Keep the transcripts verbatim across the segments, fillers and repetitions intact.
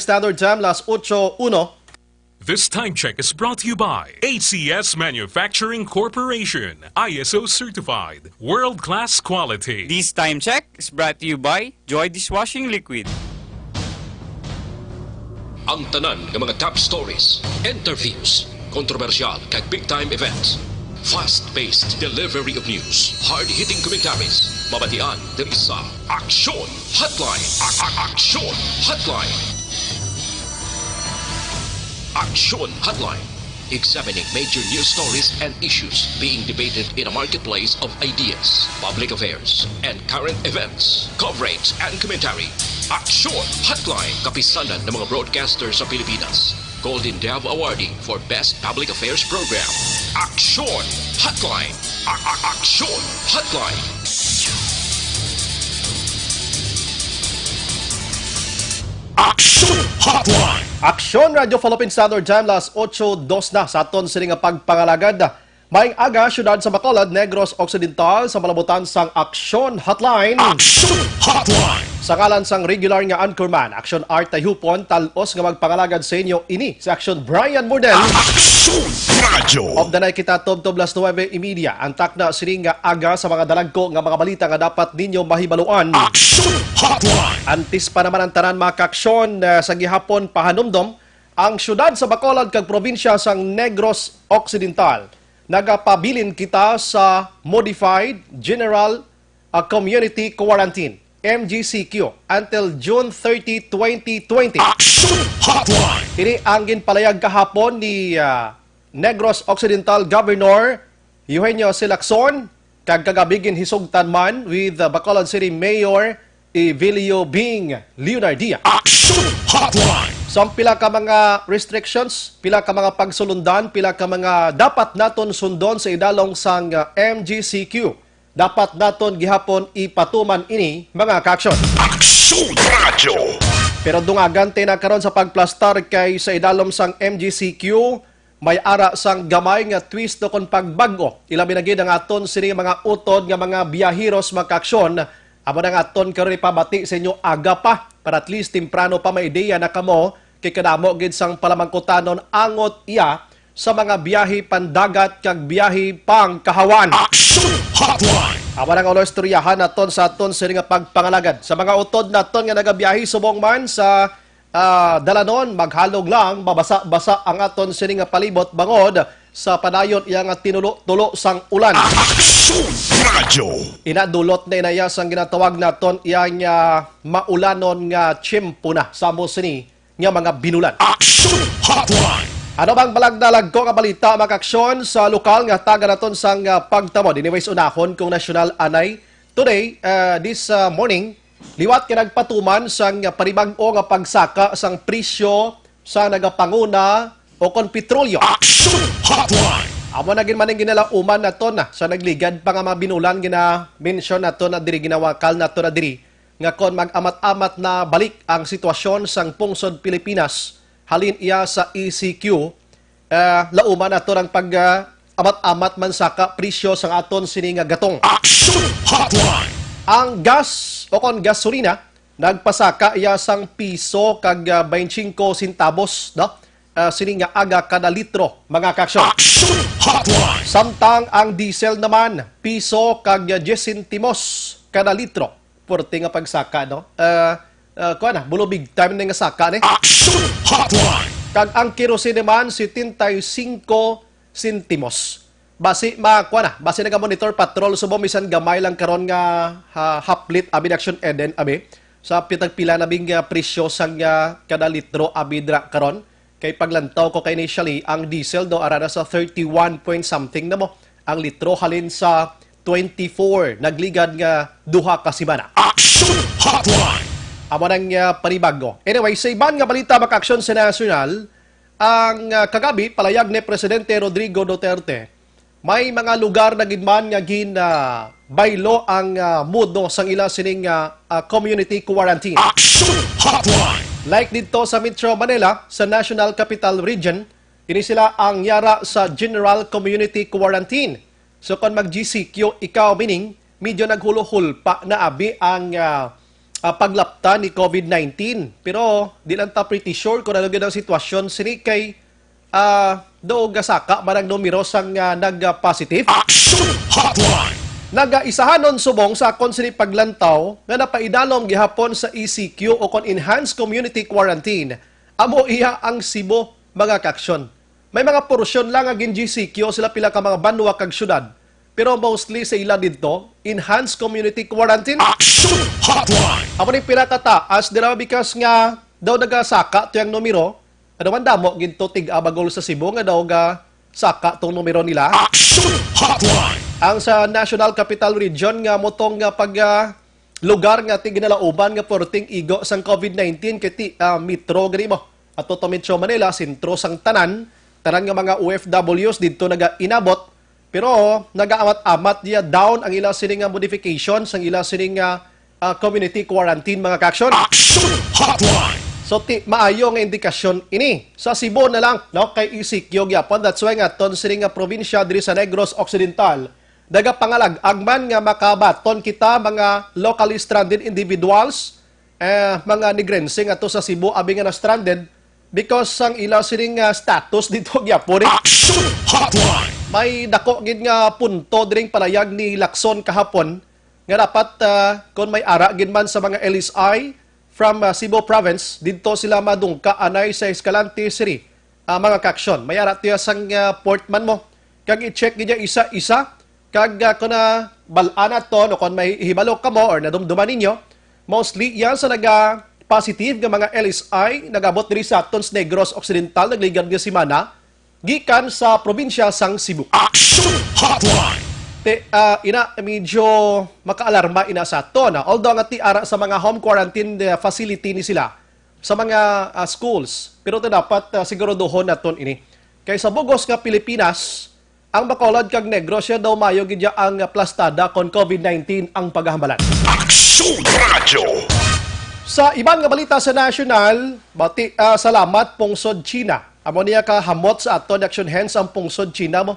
Standard Time, las ocho uno. This time check is brought to you by A C S Manufacturing Corporation, I S O certified, world-class quality. This time check is brought to you by Joy Dishwashing Liquid. Ang tanan nga mga top stories, interviews, kontrobersyal kag big time events. Fast-paced delivery of news, hard-hitting commentaries, mabatian diri sa Aksyon Hotline. A- a- Aksyon Hotline. Aksyon Hotline. Examining major news stories and issues being debated in a marketplace of ideas, public affairs, and current events, coverage, and commentary. Aksyon Hotline, kapisanan ng mga broadcaster sa Pilipinas. Golden Dove Awardee for Best Public Affairs Program. Aksyon Hotline. A- a- Aksyon Hotline. Aksyon Hotline. Aksyon Radyo Philippine Standard Time, las ocho dos na sa aton sini nga pagpangalagad. Maayong aga, siyudad sa Bacolod, Negros Occidental, sa malabutan sang Aksyon Hotline. Aksyon Hotline. Sa ngalan sang regular nga anchorman, Aksyon Art Tayhupon, talos nga magpangalagad sa inyo ini si Aksyon Brian Murdel. Aksyon Radyo. Of the night kita, tubtob las nuebe y media. Ang takna sini nga aga sa mga dalagko nga mga balita nga dapat ninyo mahibaluan. Aksyon Hotline. Antes pa naman ang tanan, mga kaaksyon, eh, sa gihapon pahanumdom, ang siyudad sa Bacolod kag probinsya sang Negros Occidental, nagapabilin kita sa Modified General, ah, Community Quarantine, M G C Q, until June thirty, twenty twenty. Aksyon Hotline. Ini ang ginpalayag kahapon ni, ah, Negros Occidental Governor Eugenio Silacson, kag kagabi ginhisugtan man with, uh, Bacolod City Mayor Evelio Bing Leonardia. Aksyon Hotline. Sa pila ka mga restrictions, pila ka mga pagsulundan, pila ka mga dapat naton sundon sa idalom sang, uh, M G C Q, dapat naton gihapon ipatuman ini, mga kaaksyon. Aksyon Radyo. Pero dungagan ta na karon sa pagplastar, kay sa idalom sang M G C Q, may ara sang gamay nga twist o kon pagbag-o. Ilabi na gid ang aton sini mga utod nga mga biyaheros, mga kaaksyon. Amo na nga aton karon ipabati sa inyo aga pa, para at least temprano pa may ideya na kamo, kay kadamo gid sang palamangkutanon angot iya sa mga biyahe pandagat kag biyahe pangkahawan. Aksyon Hotline. Amo na nga, ulo, istoryahan naton sa aton sini nga pagpangalagad. Sa mga utod naton nga nagabiyahe subong man sa ah, dalanon, maghalong lang, mabasa-basa ang aton sini nga palibot bangod sa padayon iya nga tinulo-tulo sang ulan. Aksyon Radyo. Ina, dulot na inaya sang ginatawag naton iya nga maulanon nga tiyempo na sa amo sini nga mga binulan. Aksyon Hotline. Ano bang balagdalag ko nga balita, mga kaaksyon, sa lokal nga taga naton sang, ah, pagtamod? Anyways, unahon kong nasyonal anay. Today, ah, this, ah, morning, liwat kay nagpatuman sang panibag-o nga pagsaka sang presyo sa nagapanguna o kon petrolyo. Aksyon Hotline. Amo na gid man ang ginalauman naton na sa nagligad pa nga mga binulan, gina-mention naton na diri, ginawakal naton na diri, nga kon mag-amat-amat na balik ang sitwasyon sang pungsod Pilipinas halin iya sa E C Q, ah, lauman naton ang pag, ah, amat-amat man saka presyo sang aton sini nga gatong. Aksyon Hotline. Ang gas o kon gasolina nagpasaka iya sang piso kag, ah, baynte singko sentabos, no? Ah, sini nga aga kada litro, mga kaaksyon. Aksyon Hotline. Samtang ang diesel naman, piso kag, ah, diyes sentimos kada litro. Porte nga pagsaka, no? Ah, ah, kuwan na, bulo big time na nga saka ni. Aksyon Hotline. Kag ang kerosene naman, setenta y cinco sentimos. Basi, ma-, kuwan na, basi naga-monitor patrol subong, bisan gamay lang karon nga, ha, haplit, abi, Aksyon Eden, abi. Sa pitag pila na bing, ah, presyo sang, ah, kada litro, abi, dira karon. Kay paglantaw ko kay initially, ang diesel daw ara na sa thirty-one point something na mo ang litro halin sa twenty-four nagligad nga duha ka semana. Action Hotline! Amo nang, ah, panibago. Anyway, sa iban nga balita, mga kaaksyon sa nasyonal, ang, ah, kagabi, palayag ni Presidente Rodrigo Duterte, may mga lugar na gid man nga gin, ah, baylo ang, ah, modo sang ila sining, ah, ah, community quarantine. Action Hotline! Like didto sa Metro Manila, sa National Capital Region, ini sila ang yara sa General Community Quarantine. So, kon mag-G C Q ikaw, meaning, medyo naghulohulpa na abi ang, ah, ah, paglapta ni COVID nineteen. Pero di lang ta pretty sure kung ano gid ang sitwasyon sini kay, ah, daw gasaka man ang numero sang, ah, nag-positive. Action Hotline! Nagaisahanon subong sa akon sini paglantaw nga napaidalom gihapon sa E C Q o kon Enhanced Community Quarantine. Amo iya ang Cebu, mga kaaksyon. May mga porsyon lang nga gin-G C Q sila pila ka mga banwa kag syudad. Pero mostly sa ila didto, enhanced community quarantine. Action Hotline! Amo ni pinakataas dira because nga daw nagasaka to ang numero. Ano man damo gid to tig-a bagol sa Cebu nga daw ga saka tong numero nila. Action Hotline! Ang sa National Capital Region nga mo tong nga pag, ah, lugar nga ti ginalauban nga perting igo sang COVID nineteen kay ti, ah, Metro gani mo. Ato to Metro Manila, sentro sang tanan, tanan nga mga O F Ws didto nagainabot, pero nagaamat-amat niya down ang ila sini nga modification sang ila sini nga, ah, community quarantine, mga kaaksyon. Action Hotline! So, ti, maayo nga indikasyon ini. Sa Cebu na lang, no, kay E C Q gyapon. That's why nga ton sini nga probinsya diri sa Negros Occidental, nagapangalag-ag man nga makabaton kita mga locally stranded individuals, eh, mga Negrense nga to sa Cebu, abi nga na-stranded because sang ila sining, ah, status dito gyapon, eh. Action Hotline! May dako gid nga punto diring palayag ni Lacson kahapon nga dapat, ah, kon may ara gid man sa mga L S I from, ah, Cebu Province, didto sila madungka anay sa Escalante City, ah, mga kaaksyon. May ara tiya sang, ah, port man mo. Kag i-check gid niya isa-isa. Kag, ah, kung nabal-an naton o kung may hibalo kamo or nadumduman ninyo, mostly yan sa naga-positive nga mga L S I nag-abot diri sa aton sa Negros Occidental nagligad nga semana gikan sa probinsya sang Cebu. Action Hotline! Te, ah, ina, medyo makaalarma ina sa aton, ah. Although nga ti ara sa mga home quarantine, eh, facility ni sila sa mga, ah, schools, pero ti dapat, ah, siguraduhon naton ini. Kay sa bugos nga Pilipinas, ang Bacolod kag Negros siya daw mayo gid ya ang aplastada kon COVID nineteen ang pagahamalan. Action Radyo! Sa iban nga balita sa national, bati, ah, salamat pungsod China. Amo niya ka hamot sa aton action hands ang pungsod China mo.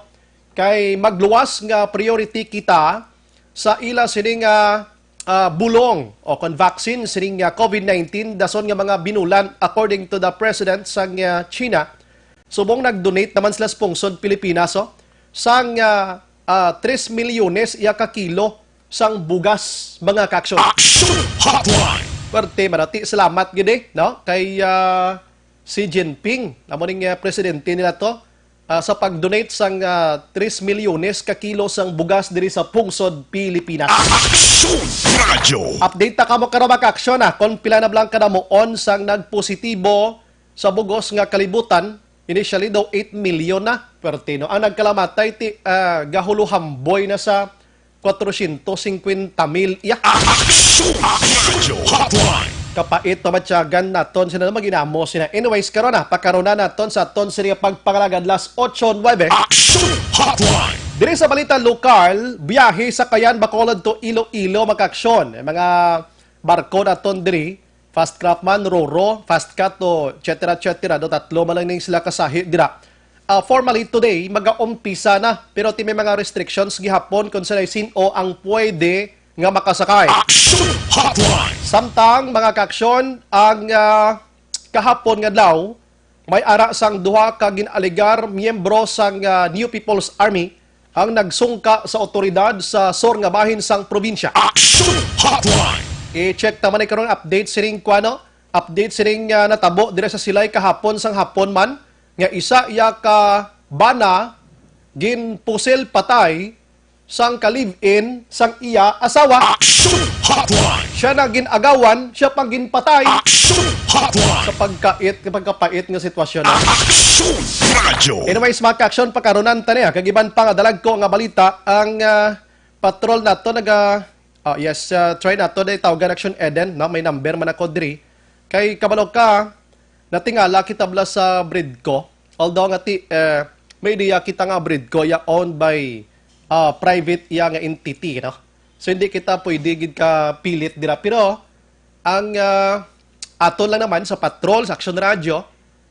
Kay magluwas nga priority kita sa ila sini nga, ah, bulong o kon vaccine sining, ah, COVID nineteen, dason nga mga binulan, according to the president sang, ah, China. Subong nag-donate naman sila sa pungsod Pilipinas, oh, sang, ah, ah, tres milyones iya ka kilo sang bugas, mga kaaksyon. Action Hotline! Perte, manati, salamat gid, eh, no? Kay, ah, Xi Jinping, amo ning, ah, presidente nila to, ah, sa pag-donate sang, ah, tres milyones ka kilo sang bugas diri sa pungsod Pilipinas. Action Radyo! Update ta kamo karon, mga kaaksyon, ah, kung pila na bala ang kadamuon sang nagpositibo sa bugos nga kalibutan. Initially daw eight million na, pertino. Ang nagkalamatay ti, ah, gahuluhamboy na sa kwatrosyentos singkwenta mil iya. Action Radyo Hotline! Kapait pamatyagan naton sina, maginamo sina. Anyways, karon na, pakaronan naton sa aton sini nga pagpangalagad, las otso nuebe. Action Hotline! Diri sa balita lokal, biyahe sa Kayan, Bacolod to Iloilo, mga kaaksyon. Mga barko naton diri, Fast Craft man, Roro, Fast Cat, o et cetera, et cetera. Do tatlo man lang ning sila kasahi dira. Ah, formally today, mag-aumpisa na, pero ti may mga restrictions gihapon kung sanay sin-o ang pwede nga makasakay. Action Hotline! Samtang, mga kaaksyon, ang, ah, kahapon nga adlaw, may ara sang duha ka gin-alegar miyembro sang, ah, New People's Army ang nagsungka sa awtoridad sa sur nga bahin sang probinsya. Action Hotline! I-check ta man ni karon update sining kuano, update sining, ah, natabo dira sa Silay kahapon sang hapon man, nga isa iya ka bana ginpusil patay sang ka-live-in sang iya asawa. Action Hotline! Siya na gin-agawan, siya pa ginpatay. Action Hotline! Sa pagkait, pagkapait nga sitwasyon na. Action Radyo! Anyways, mga ka-action, pakarunan ta niya. Kag iban pa nga dalagko nga balita, ang, ah, patrol nato naga, ah, yes, ah, try nato na tawgan Action Eden, no? May number man ako diri. Kay kabalo ka, natingala kita bala sa Bridco. Although nga ti, eh, may idea kita nga Bridco ya owned by, ah, private ya nga entity, no? So, hindi kita pwede gid ka pilit dira. Pero ang, ah, aton lang naman sa patrol, sa Action Radio,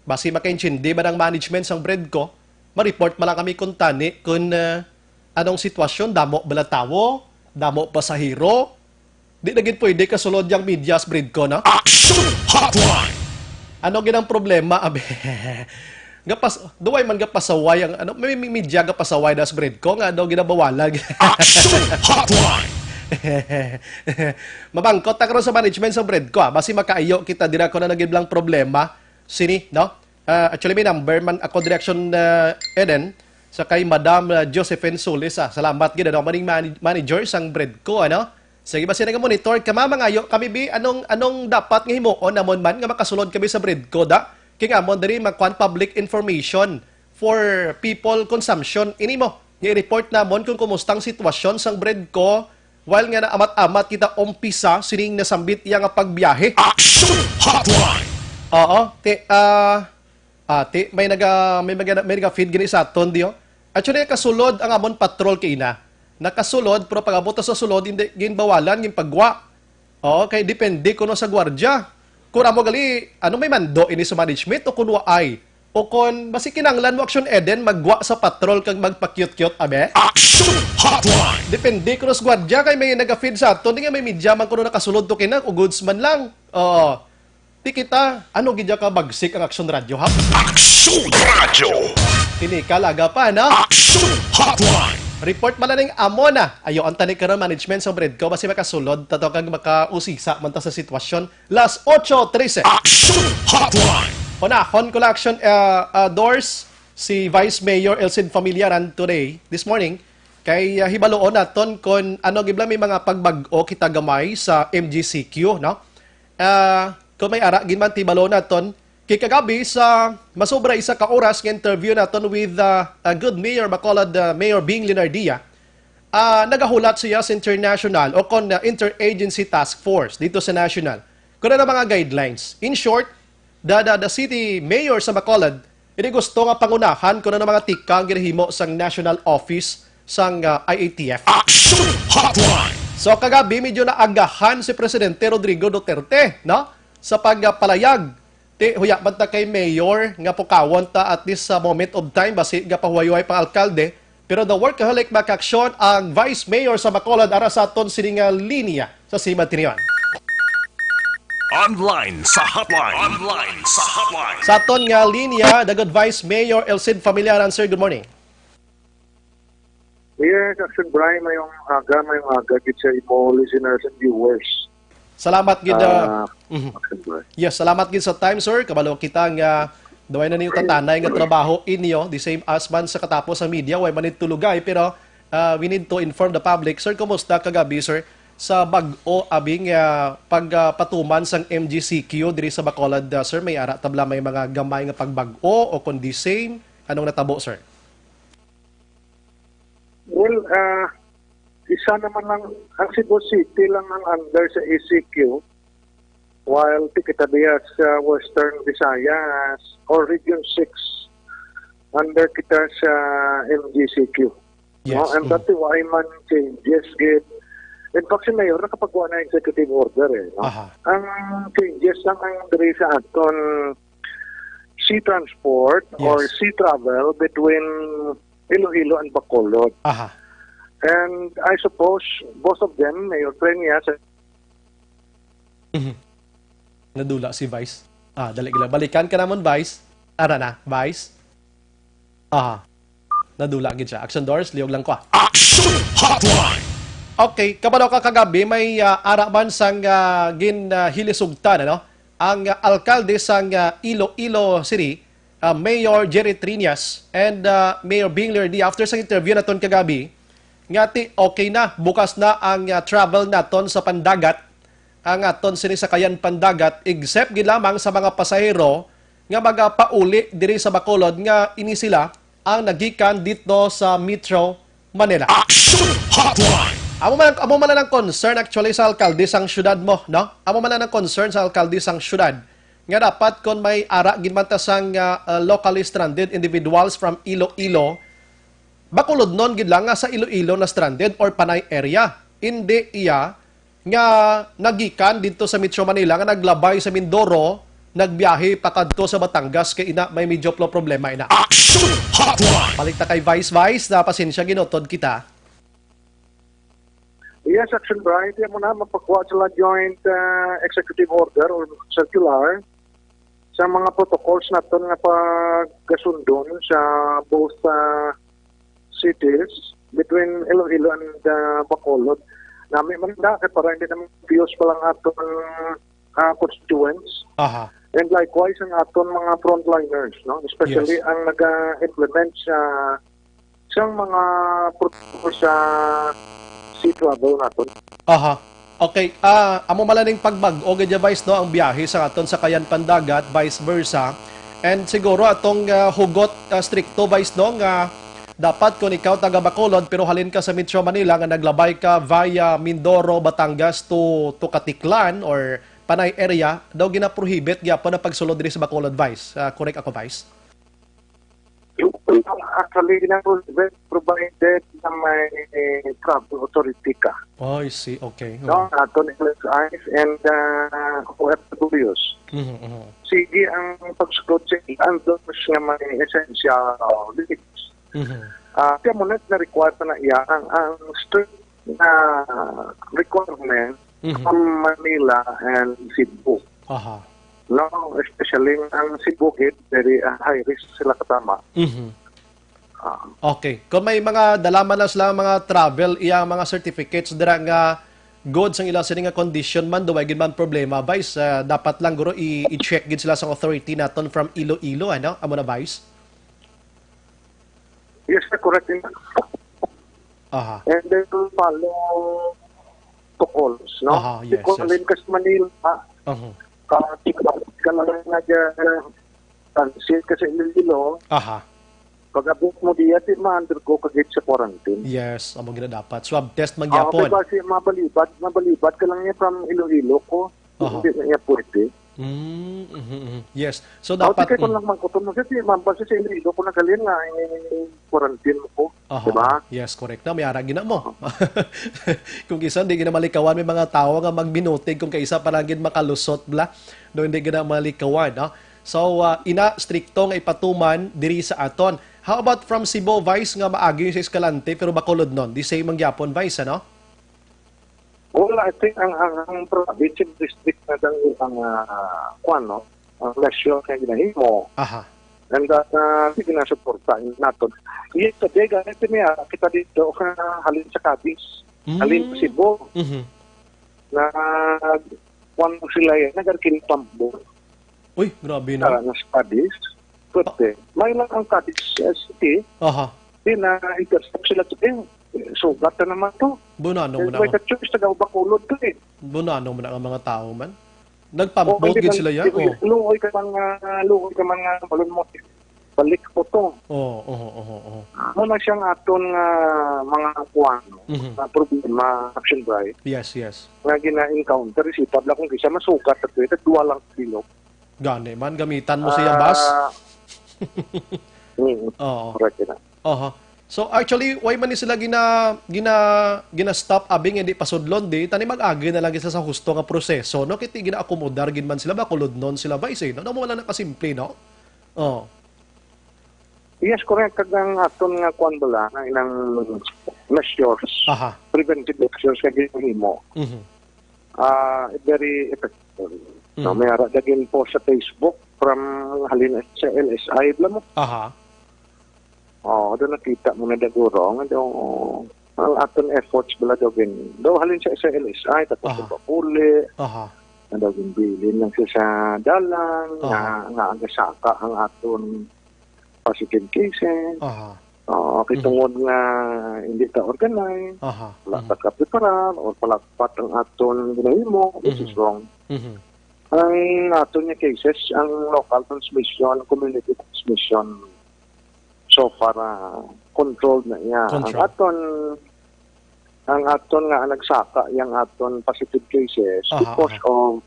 basi makaintindi man ang management sang Bridco, ma-report man lang kami kung tani, kung, ah, anong sitwasyon, damo bala tawo, damo pasahero, Di na gid pwede kasulod yang media sa Bridco, no? Action Hotline! Ano gid ang problema, abi? Gapas, duway man gapasaway ang, ano, may, may media gapasaway na sa Bridco nga daw ginabawalan. Action Hotline! Mabangkot ta karon sa management sa Bridco, ah. Basi makaayo kita dira kung ano gid lang problema sini, no? Ah, actually, may number man ako, Direction, ah, Eden, sa kay Madam, ah, Josephine Solis, ah. Salamat gid, ano, maning man-, manager sang Bridco, ano? Sige, basi naga-monitor ka, ma, mangayo kami, bi, anong, anong dapat nga himuon namon man nga makasulod kami sa Bridco, da? Kay nga mo diri magkuan public information for people consumption. Ini mo, nga i-report namon kung kumusta ang sitwasyon sang Bridco while nga naamat-amat kita umpisa sining nasambit iya nga pagbiyahe. Action Hotline! Oo, ti, ah, ah, ti, may naga, may, may, may naga-feed gini sa aton, di, oh. Actually, nakasulod ang amon patrol kay ina. Nakasulod, pero pag-abot sa sulod, hindi, ginbawalan, ginpagwa. Oo, kay depende kuno sa gwardya. Kung amo gali, ano, may mando ini sa management o kung waay? O kon basi kinahanglan mo, Action Eden, magwa sa patrol kag magpa-cute-cute, abe? Action Hotline! Depende kuno sa gwardya, kay may naga-feed sa aton, di nga may media man kuno nakasulod to kina, o goods man lang. Oo. Di kita, ano gid ka bagsik ang Action Radio, ha? Action Radio! Tinikal aga pa, no? Action Hotline! Report man na ning amo na. Ayo, ang tani karon management sa Bridco, basi makasulod ta to kag makausisa man ta sa sitwasyon. Las ocho trese. Action Hotline! Unahon ko lang, Action, uh, uh, Dors, si Vice Mayor Elcid Familiaran today, this morning, kay, uh, hibaluon naton kon ano gid lang may mga pagbag-o kita gamay sa M G C Q, no? Ah, kung may ara gid man, hibalo naton, kay kagabi sa masobra isa ka oras nga interview naton with, ah, ah, good Mayor Bacolod, ah, Mayor Bing Leonardia, ah, nagahulat siya sa international o kon, ah, interagency task force dito sa national. Kung ano mga guidelines. In short, the, the, the city mayor sa Bacolod, hindi gusto nga pangunahan kung ano mga tikang ginahimo sang national office sang, ah, I A T F. Action Hotline! So, kagabi, medyo naagahan si Presidente Rodrigo Duterte, no? Sa pagpalayag. Ti, huya man ta kay Mayor nga pukawon ta at this, ah, moment of time, basi gapahuway-huway pang alkalde. Pero the workaholic, mga kaaksyon, ang Vice Mayor sa Bacolod, ara sa aton sini nga linya sa Siman Tinion. Online sa hotline. Online sa hotline. Sa aton nga linya, the good Vice Mayor Elcid Familiaran. Sir, good morning. Yes, Action Bri, mayong aga, mayong aga gid sa imo listeners and viewers. Salamat gid, ah, Ah, mhm. Action Bri. Yes, salamat gid sa time, sir. Kabalo kita nga duway na niyo tatanay nga trabaho inyo, the same as man sa katapos sa media, way man nitulugay, pero, ah, we need to inform the public. Sir, kumusta kagabi, sir? Sa bag-o abi nga pagpatuman sang M G C Q diri sa Bacolod, ah, sir, may ara tabla may mga gamay nga pagbag-o o kon the same? Anong natabo, sir? Well, ah, isa naman lang, ang Cebu City lang ang under sa E C Q, while ti kita diya sa Western Visayas or Region six, under kita sa M G C Q. Yes. No? And Mm. Dati, why man changes gid. In fact, si Mayor, nakapagwa na executive order eh. No? Aha. Ang changes lang ang diri sa aton sea transport or Yes. sea travel between Iloilo and Bacolod. Aha. And I suppose both of them, Mayor Treñas, Mhm. Nadula si Vice. Ah, dali gila. Balikan ka namon, Vice. Ara na, Vice. Ah, nadula gid siya. Action Doors, liog lang ko, ah. Action Hotline! Okay, kabalo ka kagabi, may, ah, ara man sang, ah, gin, ah, hilisugtan, ano? Ang, ah, alkalde sang, ah, Iloilo City, ah, Mayor Jerry Triñas and, ah, Mayor Bing Leardy, after sa interview naton kagabi, nga ti okay na, bukas na ang, ah, travel naton sa pandagat, ang aton sini sakayan pandagat, except gid lamang sa mga pasahero nga magapauli diri sa Bacolod nga ini sila ang nagikan dito sa Metro Manila. Action Hotline! Amo man, amo man ang concern actually sa alkalde sang syudad mo, no? Amo man ang concern sa alkalde sang syudad nga dapat kon may ara gid man ta sang, ah, ah, locally stranded individuals from Iloilo, Bacolodnon gid lang nga sa Iloilo na stranded or Panay area. Indi iya nga nagikan didto sa Metro Manila nga naglabay sa Mindoro, nagbiyahe pakadto sa Batangas kay ina may medyo plo problema ina. Action Hotline! Balik ta kay Vice, Vice, na pasensya, ginutod kita. Yes, Action Bright. Yan mo na, mapakuha sila joint ah, executive order or circular sa mga protocols naton nga pagasundon sa both ah, cities between Iloilo and ah, Bacolod. Nami man na, kay para hindi naman abuse pa lang aton ah, constituents. Aha. And likewise, ang aton mga frontliners, no? Especially Yes. ang naga-implement sa, sa mga protocol sa sea travel naton. Aha. Okay, ah, amo man lang ning pagbag-o gid ya, Vice, no, ang biyahe sa aton sakayan pandagat, vice versa. And siguro atong ah, hugot ah, strikto, Vice, no, nga dapat kung ikaw taga Bacolod pero halin ka sa Metro Manila nga naglabay ka via Mindoro, Batangas to to Caticlan or Panay area, daw ginaprohibit gyapon ang pagsulod diri sa Bacolod, Vice. Ah, correct ako, Vice? Actually, ginaprohibit provided na may travel authority ka. Oh, I see. Okay. No, Oo. aton L S Is and uh, O F Ws. Mhm, mhm. Sige ang pagsulod sa ilang those nga may essential needs. Mhm. Ah, kaya mo na na-require pa na iya ang, ang strict na requirement Mhm. from Manila and Cebu. Aha. No, especially ang Cebu gid, very ah, high risk sila katama. Mhm. Ah, Okay. Kung may mga dala man lang sila mga travel, iya mga certificates dira nga goods ang ilang sini nga condition man, do way gid man problema, Vice. Ah, dapat lang guro i- i-check gid sila sa authority naton from Iloilo, ano? Amo na, Vice? Yes, sir, correct. Aha. And then follow protocols, no? Aha, yes, Because yes. Alin ka sa Manila, Aha. ka, ka lang nga dyan, transit ka sa Iloilo, Aha. pag abot mo diya, di ma-undergo ka gid sa quarantine. Yes, amo gina dapat. Swab test man Ah, okay gyapon. ba si mabalibad, mabalibad ka lang niya from Iloilo ko. Aha. Hindi na niya pwede. Mm, mhm, mhm. Yes. So Ako, dapat di kay kung mm. lang man kutob mo, kasi mabasa sa Iloilo ko naghalin nga eh, quarantine mo ko, Aha. di ba? Yes, correct na. May ara gina mo. Kung isa, hindi gina malikawan, may mga tao nga magbinutig kung kaisa pa lang gid makalusot bla. No, hindi gina malikawan, no? So, ah, ina, strikto nga ipatuman diri sa aton. How about from Cebu, Vice, nga maagi sa Escalante, pero Bacolod nun? Di same ang gyapon, Vice, ano? Well, I think ang, ang, ang province and district na lang ang, ah, kuwan, no? Ang measure nga ginahimo. Aha. And that, ah, sige na suporta naton. Yes, sa Dega, ito niya, kita dito, ah, halin sa Cadiz, halin sa Mm. Cebu. Mhm. Na, kuwan mo sila yan, nag-arkin pambor. Uy, grabe na. Ah, na sa Cadiz. Pwede. May lang ang Cadiz, eh, City. Aha. Di na intercept sila to. Eh, sugat na naman to. Bunano Eh, mo na. May ka-choice, taga Bacolod to eh. Bunano mo na ang mga tao man. O, Nagpambog hindi gid man, sila ya. di ko Oh. luoy ka man nga, luoy ka man nga, balon mo. Balik po to. Oh, oh, oh, oh. Ano na siyang aton nga mga kuwan, Mhm. nga problema, Action Bright, Yes, yes. nga gina-encounter, si Pablo kung kisa masugat at ito, duwa lang kilo. Gani man, gamitan mo siya, bas? Ah, mm, Oo. correct na. Oho. So, actually, why man ni sila gina, gina, gina-stop, abi nga hindi pasudlon, di? Tani mag-agi na lang sila sa husto nga proseso, no? Kiti gina-akomodar gid man sila, ba, kuludnon sila, ba, isay, no? Namo wala na kasimple, no? Oh. Yes, correct. Kag ang aton nga kuwan bala, nga inang measures, Aha. preventive measures nga ginahimo, Mhm. ah, very effective. No, Mm. may ara dagin po sa Facebook from halin sa L S I bala mo. Aha. Oh, do nakita mo na daguro nga daw ang aton efforts bala daw gin. Daw halin sa, sa L S I tapos Aha. sa Bapuli. Aha. Nga daw ginbilin lang siya sa dalan nga, Aha. nga agasaka ang aton positive cases. Aha. Oo, kay Mhm. tungod nga hindi ta organize, Aha. wala Mhm. ta kapreparar, or palagpat ang aton ginahimo, which is Mhm. wrong. Mhm. Ang aton nga cases, ang local transmission, community transmission, so far, ah, controlled na iya. Ang Control. aton, ang aton nga nagsaka, yang aton positive cases, Aha, because aha. of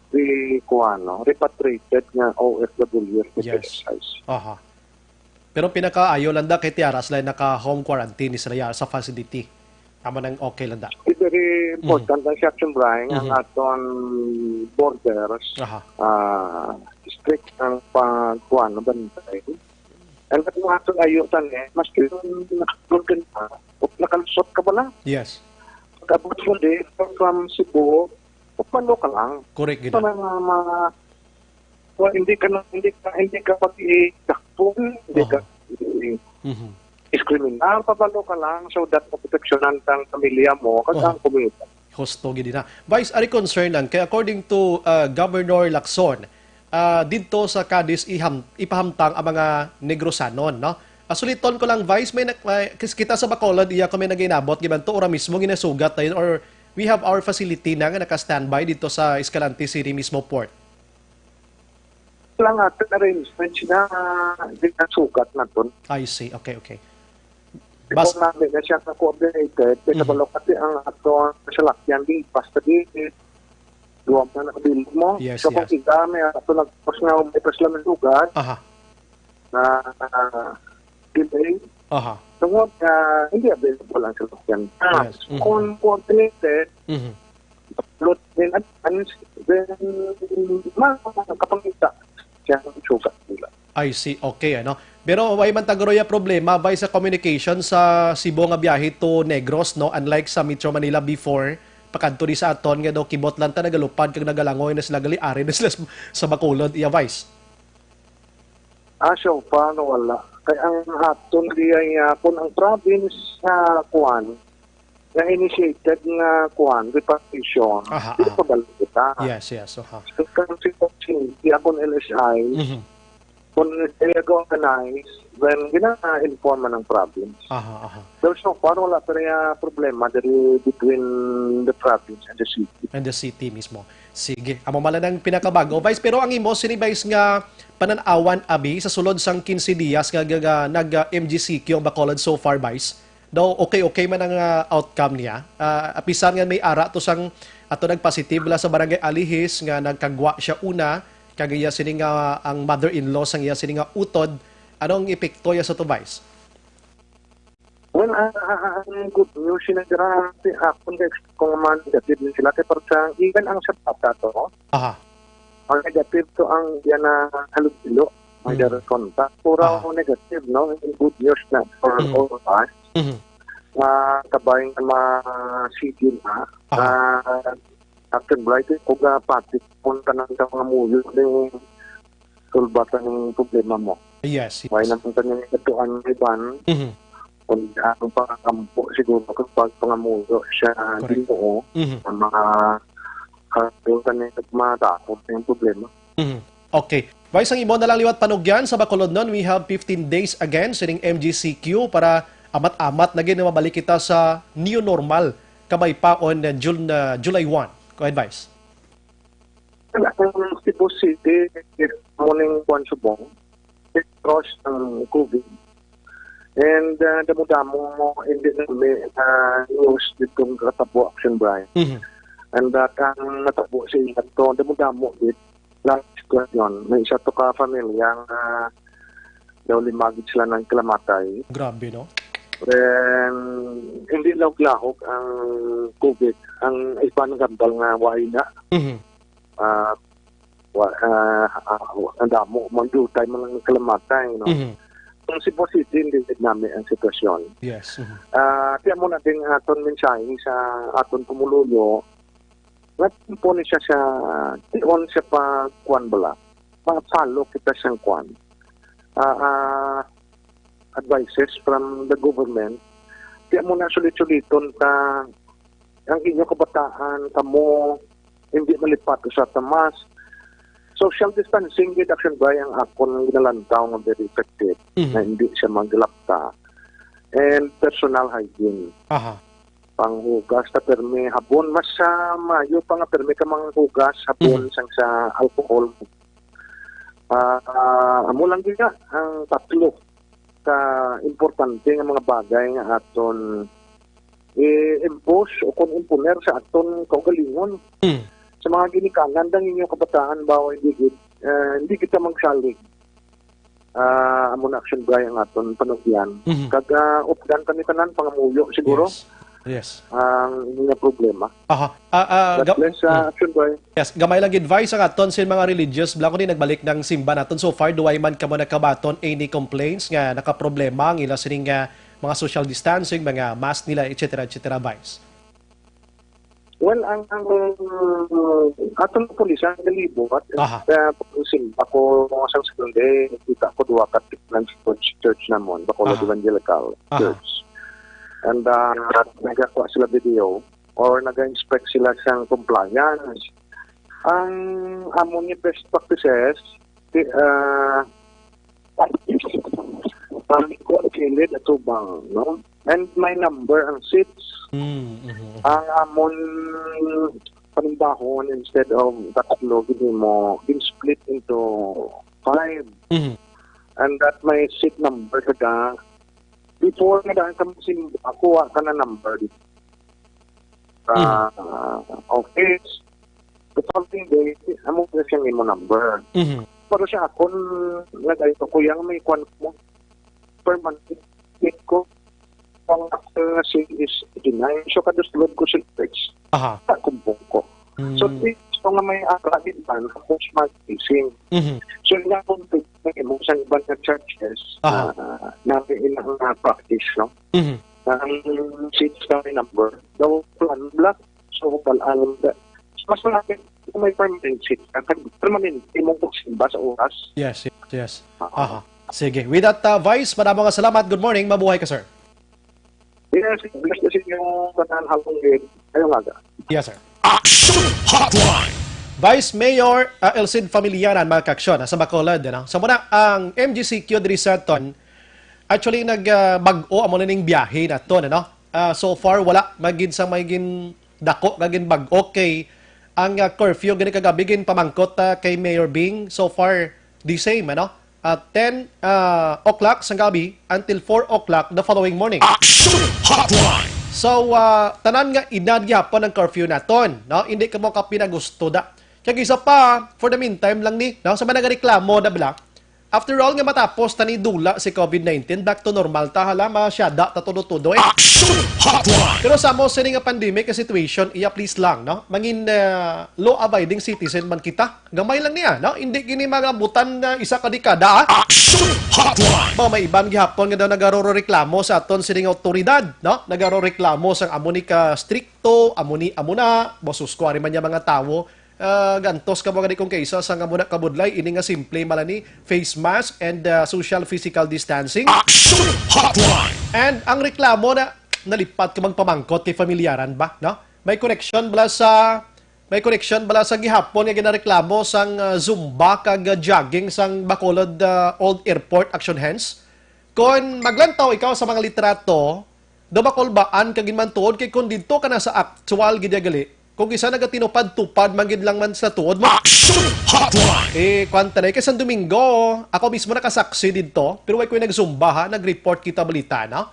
the, kuwan, no, repatriated nga O F W Yes. P P S Is. Aha. Pero pinakaayo lang da kay tiara sila naka-home quarantine ni sila sa facility. Tama nang okay lang da. It's very Mm. important ang Section Brian, ang Mhm. aton borders, Aha. ah, strict ang pagkuan, bantay. And at mga aton ayo tani, maski yung nakakulog ka na, o nakalusot ka pala, Yes. About from the, from Cebu, palo ka lang. Correct gid. Sa mga, mga, well, hindi ka na, hindi ka, hindi ka pag-i-dakpon, hindi ka Aha. Mhm. i-discriminar, pabalo ka lang so that maproteksyonan kang pamilya mo, kag Aha. ang komunidad. Husto gid na. Vice, ari concern lang, kay according to, uh, Governor Lacson, ah, didto sa Cadiz iham-, ipahamtang ang mga Negrosanon, no? Ah, suliton ko lang, Vice, may nag-, may, kis-, kita sa Bacolod, iya kami nag-inabot, giban to, ora mismo ginasugat na yun, or we have our facility na nga naka-standby dito sa Escalante City mismo port? Lang ato arrangements na ginasugat na to. I see. Okay, okay. Bas- Bas- namin na siya na coordinated, kaya Mhm. kabalo kasi ang ato ang salakyan di, basta di, duwa man ang bilog mo. Yes, So, kung yes. Kita, may ato nagpos nga, may pas lang sugat, Aha. na, ah, delay. Aha. Tungod nga, hindi available ang salakyan. Ah, Yes. Mhm. kung coordinated, Mhm. upload in advance, then, ma-, makapangita siya ang sugat nila. I see. Okay, ano? Pero way man taguroy ang problema, bay, sa communication sa Cebu nga biyahe to Negros, no? Unlike sa Metro Manila before, pakadto di sa aton nga daw kibot lang ta nagalupad kag nagalangoy na sila, gali ari na sila sa, sa Bacolod, iya, Vice. Ah, so far, wala. Kay ang aton diay, ah, kung ang province nga kuwan, nga initiated nga kuwan, repatriation, Aha, di aha. pa balik kita. Yes, yes, aha. So, kung si Coaching, di ako ng L S I, Mhm. kung they organize, then gina-inform man ang province. Aha, aha. Pero so far, wala pa rin, ah, problema diri between the province and the city. And the city mismo. Sige. Amo man lang ang pinakabago, Vice. Pero ang imo, sini, Vice, nga panan-awan, abi, sa sulod sang quince dias nga, nga, nga nag, ah, M G C Q ang Bacolod so far, Vice? Daw okay-okay man ang, ah, outcome niya. Ah, apisan nga may ara to sang ato nagpositive la sa Barangay Alihis nga nagkagwa siya una, kag iya sini nga ang mother-in-law sang iya sini nga utod. Anong epekto ya sa to, Vice? Well, ah, ah, ah, ang good news, sinagra si akon kay kung man negative din sila, kay parang even ang sa bata to, Aha. Ang negative to ang yan na halubilo, ang Mm. direct contact. Puro Aha. negative, no? Yung good news na for Mm. all of us. Mhm. Ah, kabay nga ma-, sige na. Aha. Ah, after bright, kung, ah, pati, punta na sa mga muyo, yung sulbatan yung problema mo. Yes, yes. Why naman kanyang ituan ng iban? Mhm. Kung ano pa ang kampo, siguro, kapag pangamuyo siya, Correct. Ginoo, Mhm. ang mga, ah, yung kanya, matapos na yung problema. Mhm. Okay. Vice, ang imo na lang liwat panugyan sa Bacolodnon, we have fifteen days again sining M G C Q para amat-amat na gid mabalik kita sa new normal. Kamay pa on, uh, June, uh, July one. Go ahead, Vice. Ang Cebu City, morning, kuwan, subong, cross ang COVID. And, ah, damo-damo mo, hindi na may, ah, news dito ng katabo, Action Brian. Mhm. And that ang natabo sa inyo to, damo-damo it lang sitwasyon. May isa to ka pamilya nga daw limagid sila ng kalamatay. Grabe, no? Then, hindi lahog-lahog ang COVID. Ang iba nagambal nga wala na. Mhm. Ah, wa-, ah, ah, ang damo, mandutay man lang kalamatay, no? Mhm. Ang Cebu City, hindi gid nami ang sitwasyon. Yes. Mhm. Ah, tiyan mo na din aton mensahe sa aton pumuluyo, nga po ni siya sa, tion siya pa, kuwan bala, pa-follow kita siyang kuwan. Ah, ah, advices from the government. Tiyan mo na sulit-suliton ta ang inyong kabataan, kamo, hindi malipat sa tamas. Social distancing gid, Action Brian, ang akon ginalantaw nga very effective, Mhm. na hindi siya maglapta. And personal hygiene. Aha. Panghugas ta permi habon, mas, ah, maayo pa nga permi ka manghugas habon Mhm. sang sa alcohol. Ah, ah, amo lang gid nga ang tatlo ka importante nga mga bagay nga aton i-impose o kon imponer sa aton kaugalingon. Hmm. Sa mga ginikanan, ang inyong kabataan, bawo hindi gid, eh, hindi kita magsalig. Ah, amo na, Action Brian, ang aton panugyan. Mhm. Kag, ah, updan kami tanan, pangamuyo siguro. Yes. Yes. Ang inyong problema. Aha. Ah, ah, God ga-, bless, ah, mm. Action Brian. Yes, gamay lang gid, Vice, ang aton sin mga religious, bala ko ni nagbalik ng simba naton. So far, duway man kamo nakabaton any complaints nga nakaproblema ang ila sining, ah, mga social distancing, mga mask nila, et cetera, et cetera, Vice? Well, ang, ang aton pulisan nalibot, Aha. Kaya pag simba ko sa Sunday, kita ko duha ka tiklan sa church, church namon, Bacolod Aha. Evangelical Aha. Church. And uh, nagakuha sila video or nag-inspect sila sa compliance. Ang amo ni best practices, ti- uh, ang ko kilid atubang, no? And my number ang seats. Mm, mhm. Ang amon panimbahon, instead of tatlo, gid mo gin-split into five. Mhm. And that my seat number kada before nga daan sa simba, kuha ka na number dito sa Mhm. office. The following day, amo na siya nimo number. Mhm. Pero siya akon, nag-ay ko, "Kuya, may kwan mo. Permanent ko. Ang ako nga si is deny." So, kada sulod ko sa text, Aha. Sa kumbong ko. So, Mm. gusto nga may akabit man, tapos mag-ising. Mhm. So, ina kung mo sa iban nga churches, Aha. Ah, namin ina nga practice, no? Mhm. Ang seats kami number, daw plan block. So, pal-, ang, mas malapit kung may permanent seat ka, kag permanent imong pagsimba sa oras. Yes, yes, yes. Ah. Aha. Sige. With that, uh, Vice, madamo nga salamat. Good morning. Mabuhay ka, sir. Yes, bless the inyo tanan, halong gid. Ayong aga. Yes, sir. Action Hotline. Vice Mayor, uh, Elcid Familiaran, mga kaaksyon, sa Bacolod, ano? So, muna, ang M G C Q diri sa aton, actually, nag, uh, bag-o amo na ning biyahe naton, ano? Uh, so far, wala magid sa may gin dako nga ginbag-o kay ang, uh, curfew gani kagabi ginpamangkot, uh, kay Mayor Bing. So far, the same, ano? At ten, uh, o'clock sang gabi until four o'clock the following morning. Action Hotline. So, uh, tanan nga edad gihapon ang curfew naton, no? Hindi kamo kapinagusto da. Kag isa pa, for the meantime lang ni, no? Sa mga nagareklamo na bala, after all nga matapos ta ni dula si COVID nineteen, back to normal ta, hala, masyada ta todo-todo, eh. Action Hotline. Pero sa mo sini nga pandemic nga situation, iya, please lang, no? Mangin, uh, law-abiding citizen man kita. Gamay lang niya, no? Hindi gini mga butan na isa ka dekada, ah. Action Hotline. Ba, may iban gihapon nga daw nagaroreklamo sa aton sining awtoridad, no? Nagaroreklamo sang amo ni ka strikto, amo ni, amo na, bosus ko, ari man niya mga tawo. Ah, gantos ka mga di kong kaisa sang amo na kabudlay, ini nga simple mala ni face mask and, ah, social physical distancing. Action Hotline. And ang reklamo na nalipat ka magpamangkot kay familyaran ba, no? May connection bala sa May connection bala sa gihapon nga ginareklamo sang, ah, Zumba kag, ah, jogging sang Bacolod, ah, Old Airport Action Hands? Kon maglantaw ikaw sa mga litrato, daw makulbaan ka gid man tuod kay kon didto ka na sa actual gid gali, kung isa nagatinupad-tupad man gid lang man sa tuod mo. Action Hotline! Eh, kwan ta na, kay sang Domingo, ako mismo nakasaksi didto, pero way ko nag-Zumba ha, nag-report kita balita, no?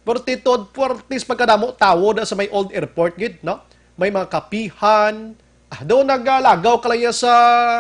Puwerte to, puwerte sa pagkadamo tawo da sa may old airport gid, no? May mga kapihan. Ah, daw nagalagaw ka lang ya sa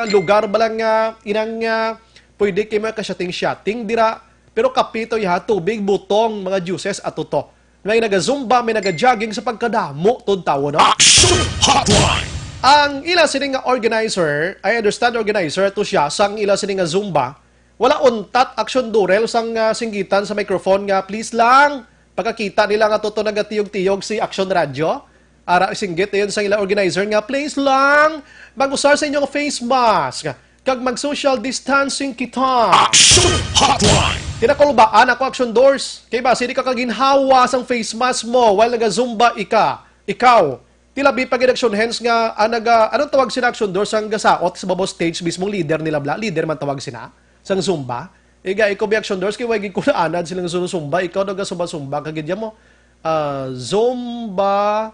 lugar ba lang nga inang, ah, pwede kay mga ka-shooting-shooting dira. Pero kape to ya, tubig, butong, mga juices, ato to. May naga-zumba, may naga-jogging sa pagkadamo tod tawo, no? Action Hotline! Ang ila sini nga organizer, I understand organizer to siya, sang ila sini nga zumba, wala untat action durel sang, ah, singgitan sa microphone nga, "Please lang, pagkakita nila nga totoo nagatiyog-tiyog si Action Radio." Ara, singgit dayon sang ila organizer nga, "Please lang, mag-usar sa inyong face mask kag mag-social distancing kita." Action Hotline! Kinakulbaan ako, Action Doors. Kay basi di ka kaginhawa sang face mask mo while naga-zumba ika, ikaw. Ti labi pa gid Action Hands nga, ah, naga-, anong tawag sina Action Doors ang gasaot sa babaw stage mismong leader nila bla? Leader man tawag sina? Sang Zumba? Iga, ikaw bi Action Doors, kay way gid ko naanad silang sun-, Zumba. Ikaw naga-Zumba-Zumba ka gid ya mo. Ah, Zumba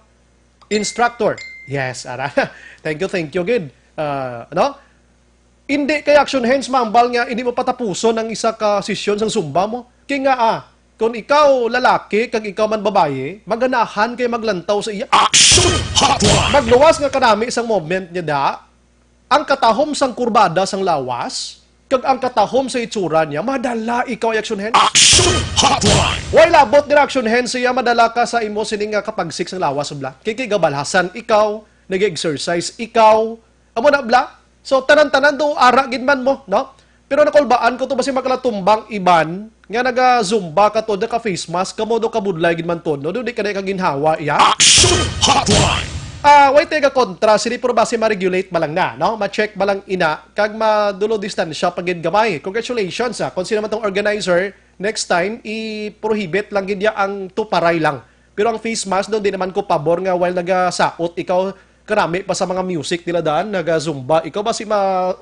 instructor. Yes, ara. Thank you, thank you gid. Ah, ano? Indi kay Action Hands mambal nga indi mo patapuson ang isa ka sesyon sang Zumba mo. Kay nga, ah, kung ikaw lalaki kag ikaw man babayi, maganahan kay maglantaw sa iya. Action Hotline! Magluwas nga kanami sang movement niya da. Ang katahom sang kurbada sang lawas kag ang katahom sa itsura niya, madala ikaw, Action Hands. Action Hotline! Way labot ni Action Hands siya, madala ka sa imo sining nga kapagsik sang lawas, bla. Kay, kay gabalhasan ikaw, nag-exercise ikaw, Amo na, bla? So, tanan-tanan do, ara gid man mo, no? Pero nakulbaan ko to, basi makalatumbang iban nga naga-Zumba ka to, naka-face mask, kamo do kabudlay gid man to, no? Do di ka na kaginhawa, iya? Action Hotline! Ah, way taga kontra, sini puro basi ma-regulate ba lang na, no? Ma-check ba lang ina, kag madulo distansya pa gid gamay. Congratulations, ah. Kung sino man tong organizer, next time, i-prohibit lang gid niya ang tuparay lang. Pero ang face mask daw, di naman ko pabor nga while nagasaot ikaw, kanami pa sa mga music nila daan, naga-zumba. Ikaw ba si ma-,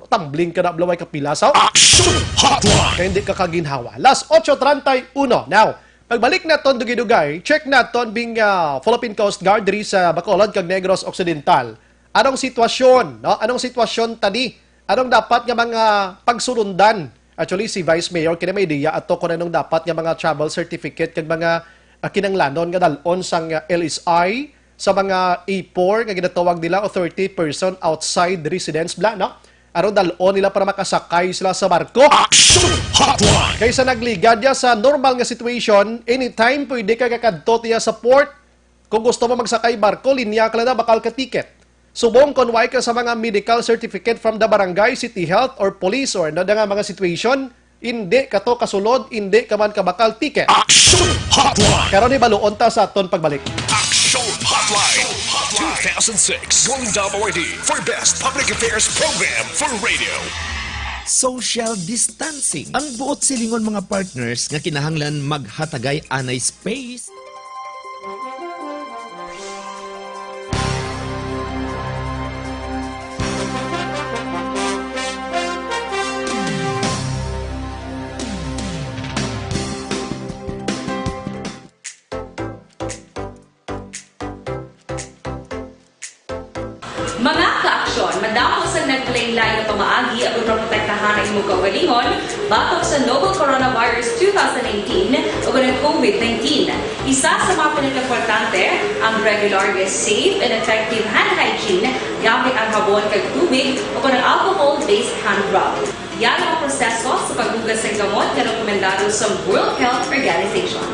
tumbling ka na, blaway ka pila sa Action Hotline! Kaya hindi ka kaginhawa. Last otso treinta y uno. Now, pagbalik naton dugay-dugay, check naton bing, ah, Philippine Coast Guard diri sa Bacolod kag Negros Occidental. Anong sitwasyon, no? Anong sitwasyon tani? Anong dapat nga mga pagsulundan? Actually, si Vice Mayor kini may ideya ato kung anong dapat nga mga travel certificate kag mga, ah, kinanglanon nga dal-on sang, ah, L S I sa mga A four nga ginatawag nila o thirty person outside residence bla, no? Aron dal-on nila para makasakay sila sa barko. Action Hotline! Kaysa nagligad niya sa normal nga situation, anytime pwede ka kakadto tiya sa port. Kung gusto mo magsakay barko, linya ka lang na, bakal ka ticket. Subong kon way ka sa mga medical certificate from the barangay, city health, or police, or ano na nga mga situation, hindi ka to kasulod, hindi ka man kabakal ticket. Action Hotline! Karon hibaluon ta sa aton pagbalik. Action Hotline two thousand six Golden Dove Awardee for Best Public Affairs Program for Radio. Social distancing. Ang buot silingon, mga partners, nga kinahanglan maghatagay anay space. Mga ka-aksyon, madamo sang naglain-lain nga pamaagi aron maprotektahan ang imong kaugalingon batok sa novel coronavirus two thousand nineteen o ang COVID nineteen. Isa sa mga pinakaimportante ang regular nga safe and effective hand hygiene gamit ang habon kag tubig o ang alcohol-based hand rub. Yara ang proseso sa paghugas sang gamot nga rekomendado sa World Health Organization.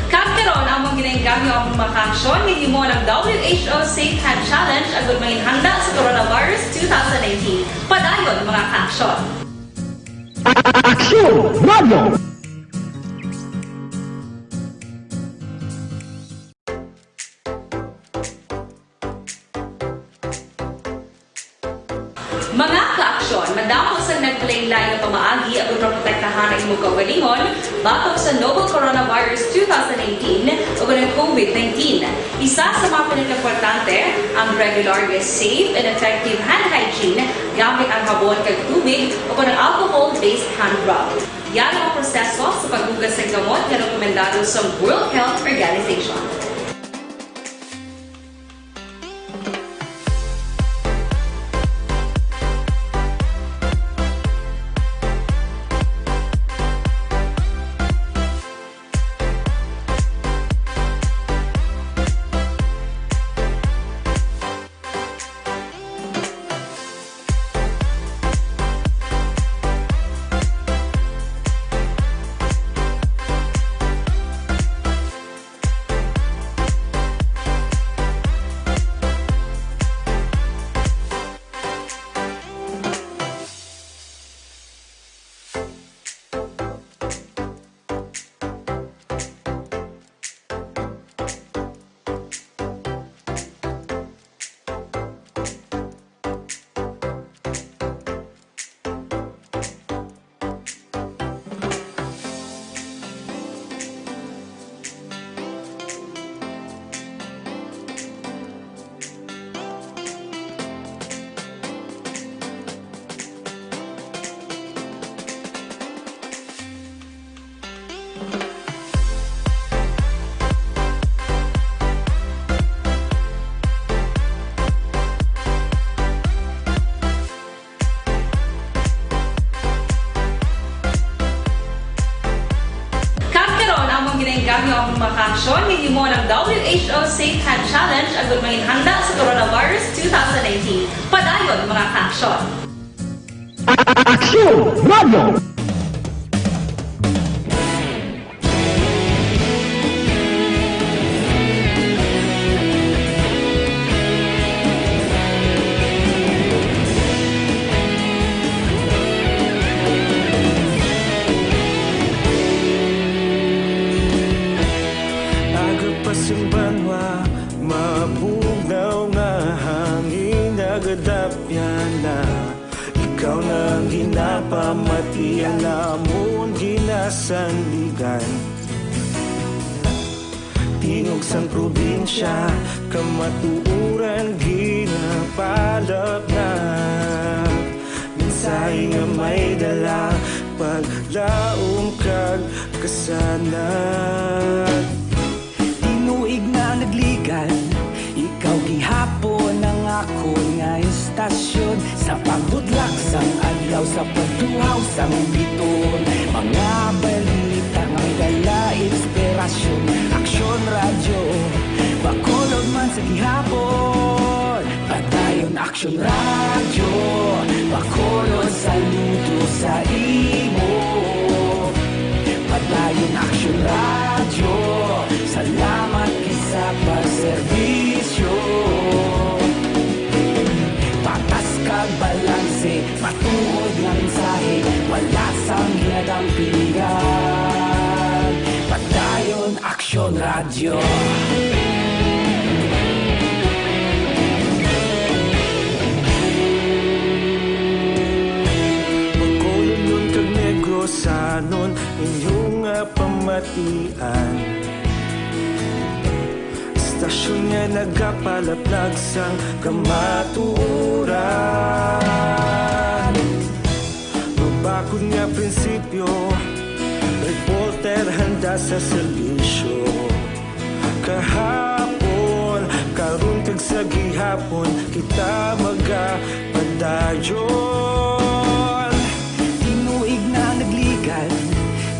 Kag karon, among ginainggam ang mga kaaksyon nga gihimo ng W H O Safe Hand Challenge agud manginhanda sa coronavirus two thousand nineteen. Padayon, mga kaaksyon. Aksyon Radio! Mga kaaksyon, madamo sang naglain-lain nga pamaagi aron maprotektahan ang imong kaugalingon batok sa novel coronavirus two thousand nineteen o ang COVID nineteen. Isa sa mga pinakaimportante ang regular nga safe and effective hand hygiene gamit ang habon kag tubig o ang alcohol-based hand rub. Yara ang proseso sa paghugas sang gamot nga rekomendado sa World Health Organization. Ang mga kaaksyon, gihimo ang W H O Safe Hand Challenge agud manginhanda sa Coronavirus two thousand nineteen. Padayon, mga kaaksyon. Aksyon Radio! Aga pa sing banwa, mabugnaw nga hangin, nagadapyan na. Ikaw na ang ginapamati, ang amon ginasandigan. Tingog sang probinsya, kamatuoran ginapalapnap. Mensahe nga may dala, paglaom kag kasanag. Tinuig na nagligan, ikaw gihapon ang akon nga istasyon. Sa pagbutlak sang adlaw, sa pagtuhaw sang bituon, mga balita nga may dala inspirasyon. Aksyon Radyo, Bacolod man sa gihapon. Padayon Aksyon Radyo, Bacolod, saludo sa imo. Padayon Aksyon Radyo, salamat gid sa pagserbisyo. Patas kag balanse, matuod nga mensahe, wala sang ginadampigan. Padayon Aksyon Radyo. Bacolodnon kag Negrosanon, inyo nga pamatian. Istasyon nga nagapalaplag sang kamatuoran. Mabakod nga prinsipyo, reporter handa sa serbisyo. Kahapon, karon kag sa gihapon, kita magapadayon. Tinuig na nagligan,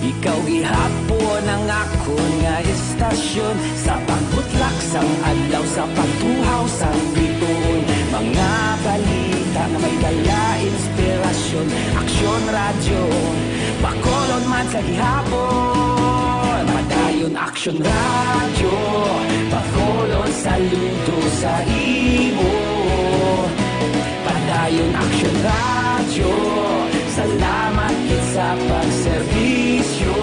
ikaw gihapon ang akon nga istasyon. Sa pagbutlak sang adlaw, sa pagtuhaw sang bituon, mga balita nga may dala inspirasyon. Aksyon Radyo, Bacolod man sa gihapon. Padayon Aksyon Radyo, Bacolod, saludo sa imo. Padayon Aksyon Radyo, salamat gid sa pagserbisyo.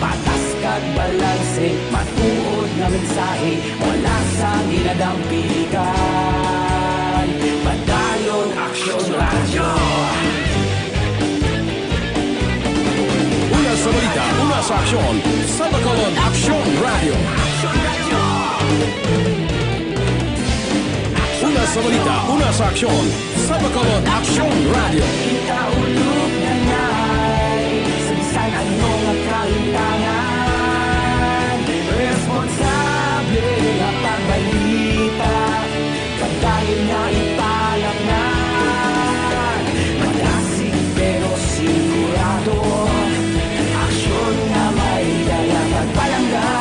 Patas kag balanse, matuod nga mensahe, wala sang ginadampigan. Padayon Aksyon Radyo. Una sa balita, una sa aksyon, sa Bacolod Aksyon Radyo. Una sa balita, una sa aksyon, sa Bacolod Aksyon Radyo. Kita ulog na ngay, sa bisan ano nga kalimtangan, responsable nga pagbalita. Padayon nga ipalapngan, madasig pero sigurado. Aksyon nga may dala pagpalangga.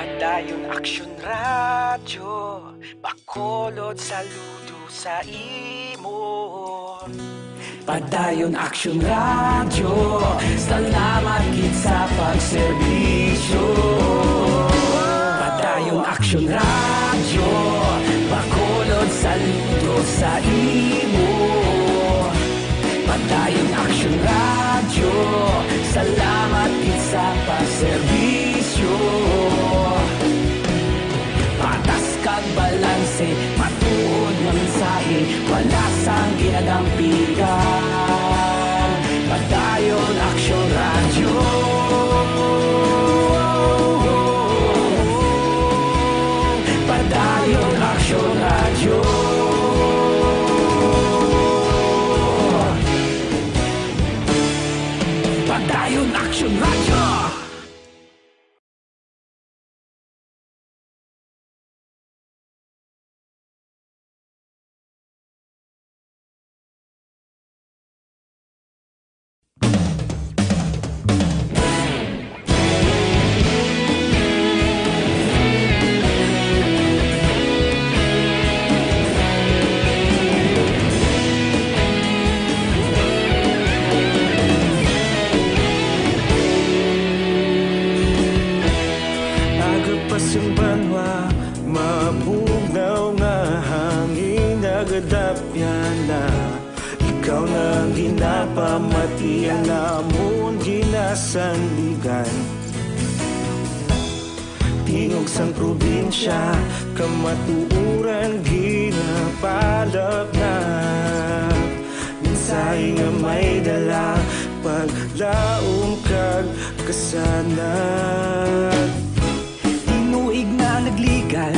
Padayon Aksyon Radyo, Bacolod, saludo sa imo. Padayon Aksyon Radyo, salamat gid sa pagserbisyo. Padayon Aksyon Radyo, Bacolod, saludo sa imo. Padayon Aksyon Radyo, salamat gid sa pagserbisyo. Patas kag balanse, matuod nga mensahe, wala sang ginadampigan. Padayon Aksyon Radyo. Padayon Aksyon Radyo. Dayon Action Radio! Aga pa sing banwa, mabugnaw nga hangin nagadapyan na. Ikaw na ang ginapamati, ang amon ginasandigan. Tingog sang probinsya, kamatuoran ginapalapnap. Mensahe nga may dala, paglaom kag kasanag. Tinuig na nagligan,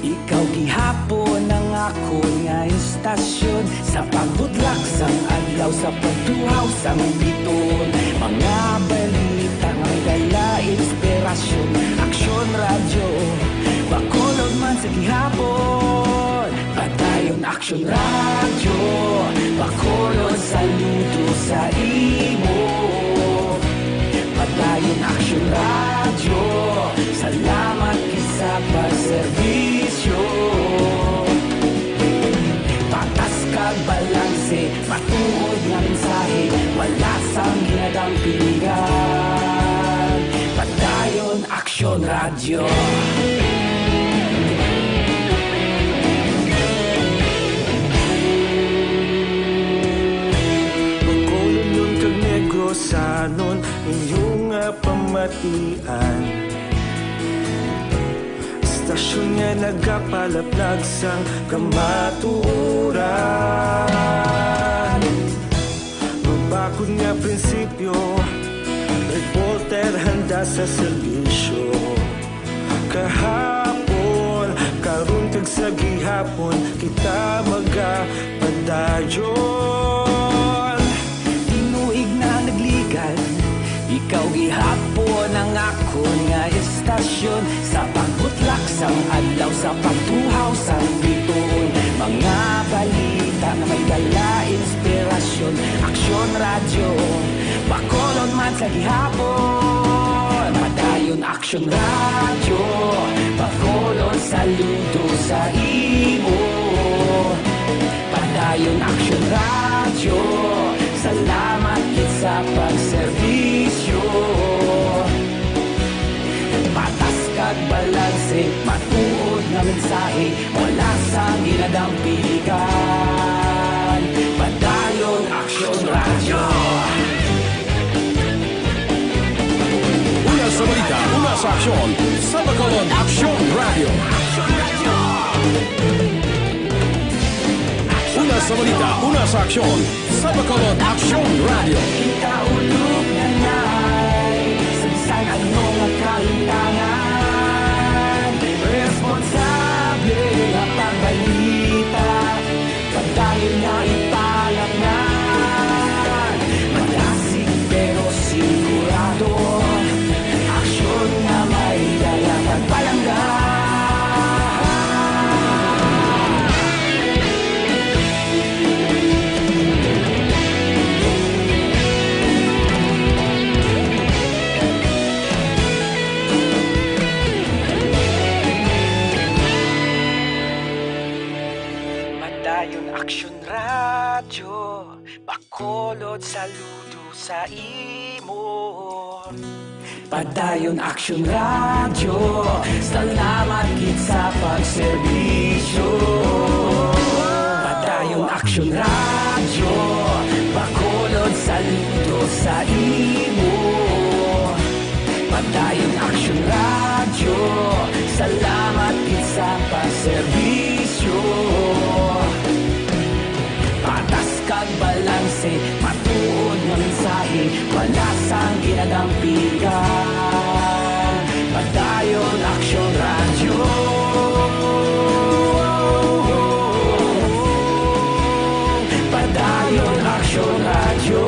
ikaw gihapon ang akon nga estasyon. Sa pagbudlak sang adlaw, sa pagtuhaw sang bituon, mga balita nga may dala inspirasyon. Aksyon Radyo, Bacolod man sa gihapon. Padayon Aksyon Radyo, Bacolod, saludo sa imo. Padayon Aksyon Radyo, salamat gid sa pagserbisyo. Patas kag balanse, matuod nga mensahe, wala sang ginadampigan. Padayon Aksyon Radyo. Bacolodnon kag Negrosanon, inyo nga pamatian. Estasyon nga nagapalaplag sang kamatuoran. Mabakod nga prinsipyo, reporter handa sa serbisyo. Kahapon, karon kag sa gihapon, kita magapadayon. Tinuig na nagligan, ikaw gihapon ang akon nga estasyon. Sa pagbutlak sang adlaw, sa pagtuhaw sang bituon, mga balita nga may dala inspirasyon. Aksyon Radyo, Bacolod man sa gihapon. Padayon Aksyon Radyo, Bacolod, saludo sa imo. Padayon Aksyon Radyo, salamat gid sa pagserbisyo. Patas kag balanse, matuod nga mensahe, wala sang ginadampigan. Padayon Aksyon Radyo. Una sa balita, una sa aksyon, sa Bacolod Aksyon Radyo. Una sa balita, una sa aksyon, sa Bacolod Aksyon Radyo. Kita ulog nanay sa bisan ano nga kahintangan. Responsable nga pagbalita, padayon nga ipalapngan. Madasig pero sigurado, aksyon nga may dala kag palangga. Padayon Aksyon Radyo, Bacolod, saludo sa imo. Padayon Aksyon Radyo, salamat gid sa pagserbisyo. Padayon Aksyon Radyo, Bacolod, saludo sa imo. Padayon Aksyon Radyo, salamat gid sa pagserbisyo. Patas kag balanse, matuod nga mensahe, wala sang ginadampigan. Padayon Aksyon Radyo. Padayon Aksyon Radyo.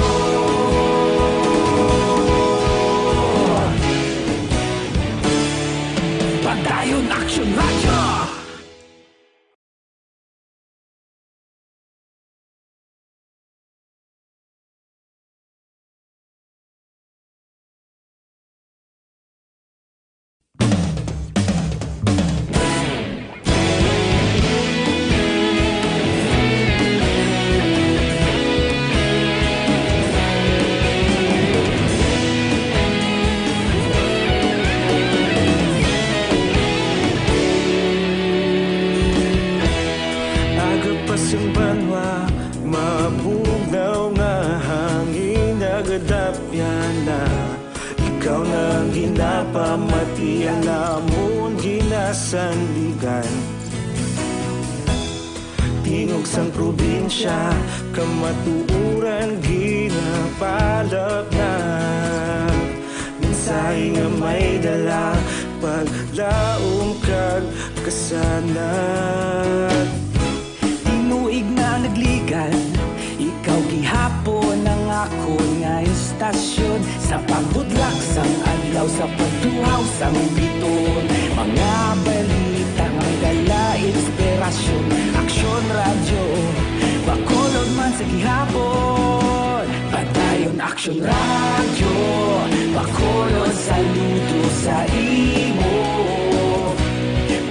Kadapyana, ikaw na ang ginapamatian, amon ginasandigan. Tingog sang probinsya, kamatuoran ginapalapnag. Mensahe nga may dala, paglaom kag kasanag. Tinuig na nagligad, ikaw gihapon ang akon nga istasyon. Sa pagbudlak sang adlaw, sa pagduhaw sang biton, mga balita may dala inspirasyon. Aksyon Radyo, Bacolod man sa gihapon. Padayon Aksyon Radyo, Bacolod, saludo sa imo.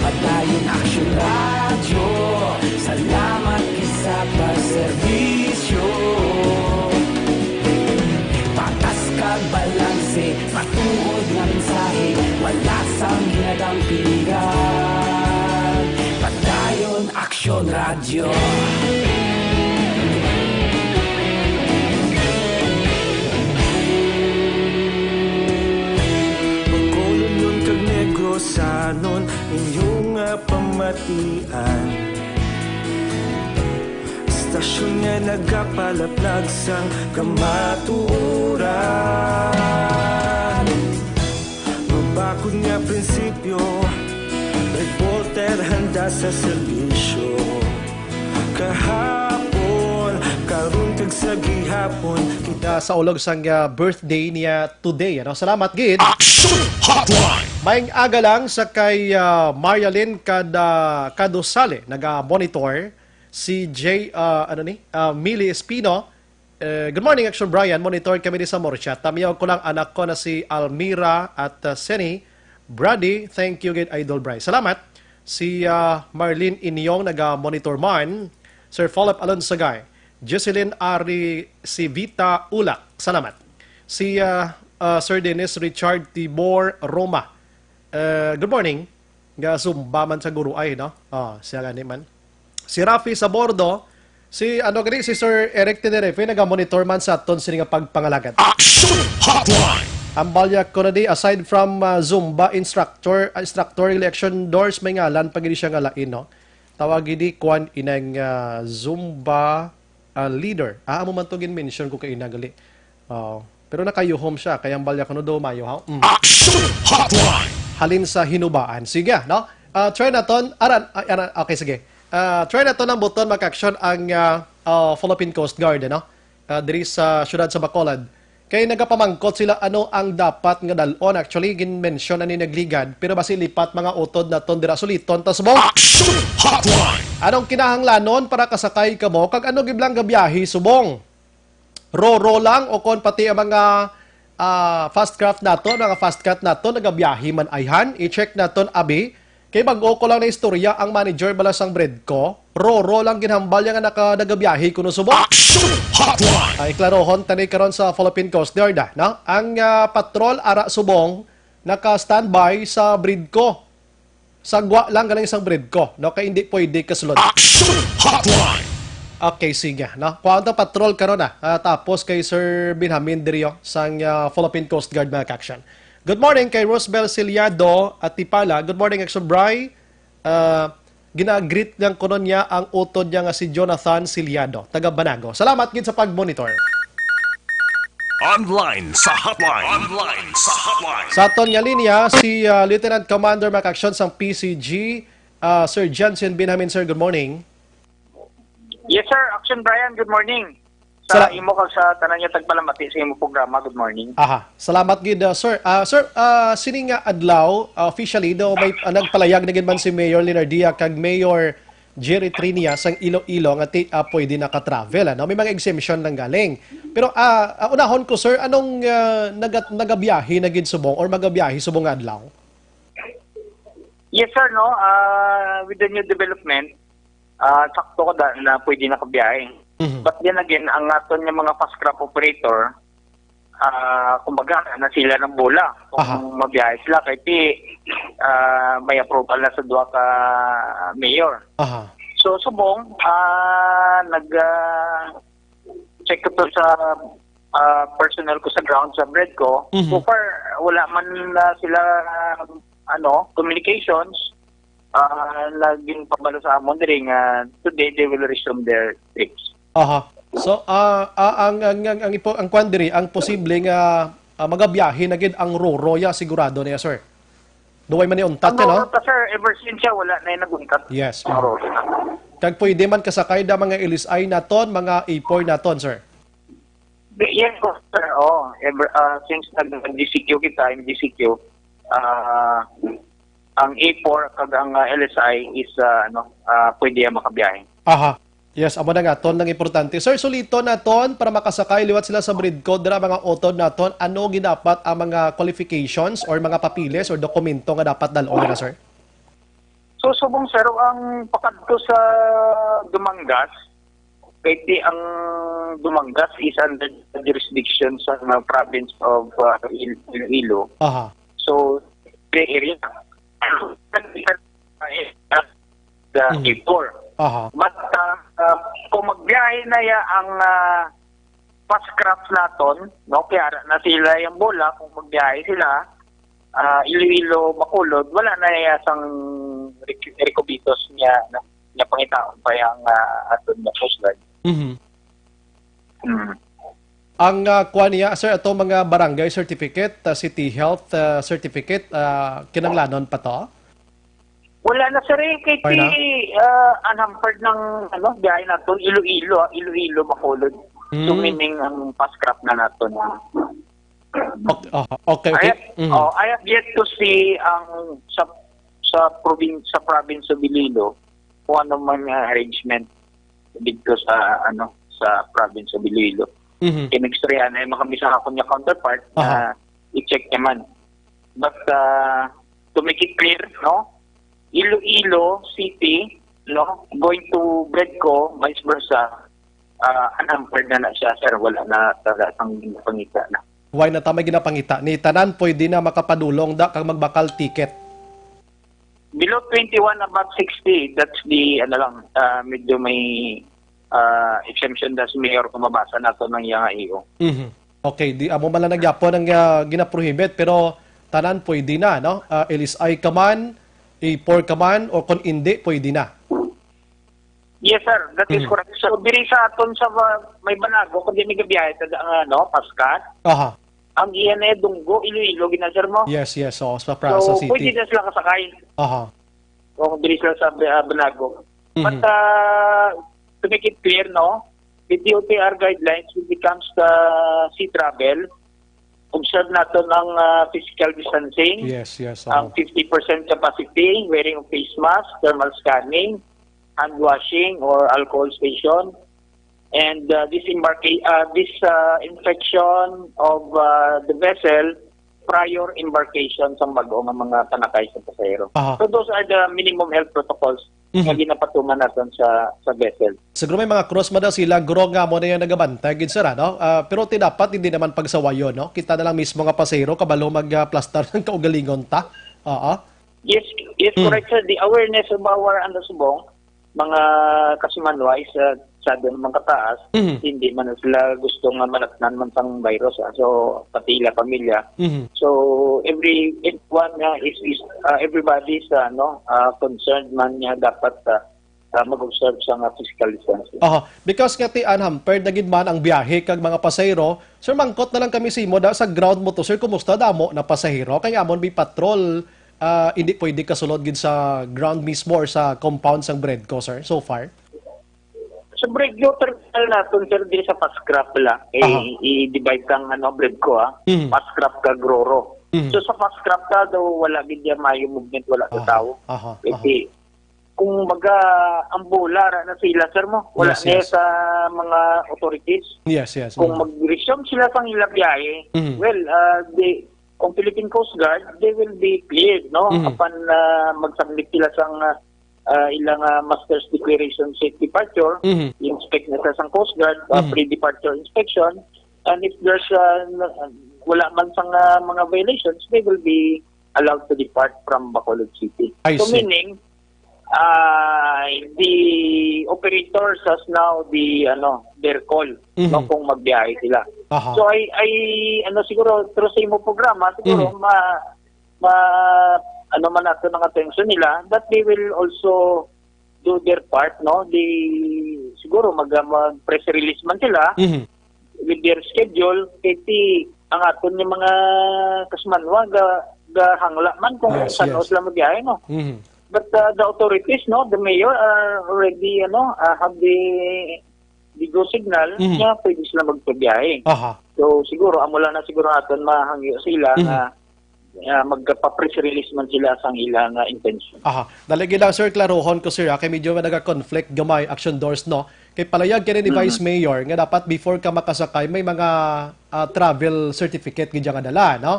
Padayon Aksyon Radyo, salamat gid sa pagserbisyo. Patas kag balanse, matuod nga mensahe, wala sang ginadampingan. Padayon Aksyon Radyo. Bacolodnon kag Negrosanon, inyo nga pamatian. Istasyon nga nagapalaplag sang kamatuoran. Mabakod nga prinsipyo, reporter handa sa serbisyo. Kahapon, karon kag sa gihapon, kita Sa ulog sang, ah, birthday niya today, ano? Salamat gid. Action Hotline! Maayong aga lang sa kay, ah, Marialyn Cada-, Cadosale, naga-monitor. Si J, ah, ano ni? Ah, Millie Espino. Eh, good morning, Action Brian. Monitor kami di sa Murcia. Tamiyaw ko lang, anak ko na si Almira at, ah, Seni. Brady, thank you gid, Idol Bry. Salamat. Si, ah, Marlene Inyong, naga-monitor man. Sir Philip Alonsagay. Jocelyn Ari, si Vita Ulak. Salamat. Si, ah, ah, Sir Dennis Richard Tibor Roma. Eh, good morning. Ga Zumba man sa guro ay, no? Oh, siya gani man. Si Rafi Sabordo, si ano gani, si Sir Eric Tenerife, naga-monitor man sa aton sini nga pagpangalagad. Action Hotline! Ang balya ko na di, aside from, ah, Zumba instructor, ah, instructor, election doors, may ngalan pa gid siya nga lain, no? Tawag gid di, kwan, inang, ah, Zumba, ah, leader. Ah, amo man to gin-mention ko kay ina gali. Oh, pero nakayuhom siya, kay ang balya ko no do mayo, ha? Mm. Action Hotline! Halin sa hinubaan. Sige, no? Ah, try naton. Aran, ay, aran, okay, sige. Ah, try naton ang buton, mga ka-action, ang, ah, ah, Philippine Coast Guard, ano? Ah, diri sa siyudad sa Bacolod. Kay nagapamangkot sila ano ang dapat nga dal-on. Actually, gin-mention na ni nagligad, pero basi lipat mga utod naton dira suliton ta subong. Action Hotline! Anong kinahanglanon para kasakay kamo kag ano gid lang gabiyahe subong? Roro lang o kon pati ang mga, ah, fast craft nato, mga fast cat nato, nagabiyahe man ayhan, i-check naton abi. Kay bag-o ko lang na istorya ang manager bala sang Bredco. Roro lang ginhambal niya nga naka-, nagabiyahe kuno subong. Action Hotline! Ay, klarohon tani karon sa Philippine Coast Guard, ah, no? Ang, ah, patrol ara subong naka-standby sa Bredco. Sa gwa lang galing sang Bredco, no? Kay hindi pwede kasulod. Action Hotline! Okay, sige, no? Kuha ang patrol karon, ah. Ah, tapos kay Sir Benjamin Dirio sang, ah, Philippine Coast Guard, mga ka-action. Good morning kay Rosbel Ciliado Atipala. Good morning, Action Bry. Ah, gina-greet lang kuno niya ang utod niya nga si Jonathan Ciliado, taga Banago. Salamat gid sa pag-monitor. Online sa hotline. Online sa hotline. Sa aton nga linya, si, ah, Lieutenant Commander, mga ka-action, sang P C G, ah, Sir Johnson Benjamin. Sir, good morning. Yes, sir. Action Brian, good morning. Sa Sala- imo kag sa tanan nga tagpalamati sa imo programa, good morning. Aha, salamat gid, ah, sir. Ah, sir, ah, sini nga adlaw, ah, officially daw may, ah, nagpalayag na gid man si Mayor Leonardia kag Mayor Jerry Trinia sang Iloilo nga ti, ah, pwede naka-travel, ano? May mga exemption lang galing. Pero, ah, ah, unahon ko, sir, anong, ah, naga-, nagabiyahe na gid subong or magabiyahe subong nga adlaw? Yes, sir, no? Ah, with the new development, ah, sakto ka da, na pwede na kabiyahe. Mhm. But then again, ang aton nga mga fast craft operator, ah, kumbaga, na sila ng bola kung Aha. mabiyahe sila kay ti, ah, may approval na sa duha ka mayor. Aha. So, subong, ah, nag, ah, check ko to sa ah, personnel ko sa ground sa BREDCO. Mhm. So far, wala man na sila, ah, ano, communications, ah, na ginpabalo sa amon diri nga today they will resume their trips. Aha. So, ah, ah, ang, ang, ang, ang ipo-, ang kwan diri, ang posible nga, ah, magabiyahe na gid ang RoRo, ya, sigurado na ya, sir. Duway man ni untat Ang ka, no? RoRo ta, sir, ever since siya, wala na yung nag-untat. Yes, Ang ma'am. RoRo na. Kag pwede man kasakay da mga L S I naton, mga A four naton, sir. Di- Yes po, sir. Oh, ever, ah, since nag-G C Q kita, M G C Q, ah, ang A four kag ang, ah, L S I is, ah, ano, ah, pwede yan makabiyahe. Aha. Yes, amo na nga, ton, ang importante. Sir, sulito naton para makasakay liwat sila sa BREDCO, dira mga utod naton, ano ginapat ang mga qualifications or mga papeles or dokumento nga dapat dal-on nila, sir? So, subong, sir, ang pakadto sa Dumangas, kay di ang Dumangas is under the jurisdiction sa mga province of, uh, Il-, Iloilo. Aha. So, the area, the Mhm. A four. Aha. But, uh, uh, kung magbiyahe na ya ang, uh, Pascrap naton, no? Kaya na sila yung bola, kung magbiyahe sila, ah, Iloilo, Bacolod, wala na ya sang rec-, requisitos niya, no? Niya pangitaon pa yung, ah, aton na Coast Guard. Mhm. Mm. Ang, ah, kuha niya, sir, ato mga barangay certificate, ah, city health, ah, certificate, ah, kinanglanon pa to? Wala na, sir, eh, kay Wala na? ti, ah, unhampered ng, ano, biyahe naton, Iloilo, ah, Iloilo, Bacolod. So, Mm. meaning, ang Pascrap na naton. Okay, ah, okay, I okay. have, Mm. oh, I have yet to see ang sa, sa provin-, sa province of Iloilo kung ano man nga arrangement dito sa, ano, sa province of Iloilo. Mhm. Kinaistoryahan na yung mga kami sa akong niya counterpart na Aha. i-check naman. But, uh, to make it clear, no, Iloilo City, no, going to BREDCO, vice versa, uh, unhampered na na siya, sir. Wala na talaga ang pangita na. Why na ta may ginapangita? Ni tanan pwede na makapadulong da kag magbakal ticket. Below twenty-one, above sixty, that's the, ano lang, uh, medyo may, uh, exemption das mayor kung mabasa nato ng iyang I O. Mhm. Okay, di amo man lang nagyapon ang, ah, ginaprohibit, pero tanan pwede na, no? Ah, L S I ka man, A four ka man, o kung hindi, pwede na. Yes, sir. That is Mhm. correct. So, diri sa aton sa, uh, may Banago, kung di may gabiyahe, taga, ano, Pascrap, Aha. ang iya na dunggo, Iloilo, gina, sir, mo? Yes, yes. Oo, sa Pra-, sa So, city. pwede na sila kasakay. Aha. Kung diri sila sa, uh, Banago. Mhm. But, uh, to make it clear, no, the D O T R guidelines when it comes to sea travel, observe naton ang, uh, physical distancing, Yes, yes, ang oo. fifty percent capacity, wearing of face mask, thermal scanning, hand washing or alcohol station, and, uh, disembarca-, uh, dis-, uh, infection of, uh, the vessel prior embarkation sa bago nga mga panakay sa pasahero. Aha. So those are the minimum health protocols Mhm. nga ginapatuman naton sa, sa vessel. Siguro may mga crews man daw sila, guro, nga mo na yung nagabantay, gid, sir, ano? Ah, pero ti dapat hindi naman pagsawayon, no? Kita na lang mismo nga pasahero, kabalo mag, ah, plastar ng kaugalingon ta. Oo. Yes, yes, Mm. correct, sir. The awareness of our, ano, subong, mga kasimanwa is, ah, sa doon mga kataas, Mhm. hindi man sila gusto nga manatnan man sang virus, ah. So, pati ila pamilya. Mhm. So, every, everyone nga is, is, ah, everybody sa, ano, ah, concerned man nga dapat, ah, ah, mag-observe sa nga physical distancing. Aha. Because nga ti unhampered na gid man ang biyahe kag mga pasahero, sir, mangkot na lang kami sa imo da, sa ground mo to, sir, kumusta damo na pasahero? Kay amon may patrol, ah, hindi pwede kasulod gid sa ground mismo or sa compound sang BREDCO, sir, so far? Sa BREDCO terminal naton, sir, di sa Pascrap lang. Eh, Aha. i-divide kang, ano, BREDCO, ah. Mhm. Pascrap kag RoRo. Mhm. So, sa Pascrap ta, daw wala gid yan, mayo movement, wala sa Aha. tao. Aha. Kasi, Aha. kung baga, ang bola, ra na sila, sir, mo. Wala Yes, na yes. sa mga authorities. Yes, yes. Kung Mm. mag-resume sila sa ila biyahe, Mhm. well, ah, the, kung Philippine Coast Guard, they will be cleared, no? Mhm. Apan, ah, mag-submit sila sa, ah, ah, ilang, ah, master's declaration safe departure, Mhm. i-inspect na sa sang Coast Guard, ah, Mhm. pre-departure inspection, and if there's, ah, n-, wala man sang, ah, mga violations, they will be allowed to depart from Bacolod City. I So, see. meaning, ah, the operators has now the, ano, their call, no, Mhm. kung magbiyahe sila. Aha. So, I, I, ano, siguro, through sa imo programa, siguro, Mhm. ma-, ma-, ano man nato ang attention nila, that they will also do their part, no? Di, siguro, mag, mag-press release man sila Mhm. with their schedule, kay ti, ang aton nga mga kasmanwa, ga, gahangla man kung Yes, saan yes. sila magbiyahe, no? Mhm. But, uh, the authorities, no, the mayor are already, ano, uh, have the, the go signal Mhm. nga pwede sila magpabiyahe. Aha. So, siguro, amo lang na siguro aton mahangyo sila Mhm. nga, uh, magpa-press release man sila sang ilang, uh, intention. Aha. Dali gid lang, sir, klarohon ko, sir, ah, kay medyo naga-conflict gamay, Action Doors, no? Kay palayag kini ni Mhm. Vice Mayor nga dapat before ka makasakay, may mga, ah, travel certificate gid nga dala, no?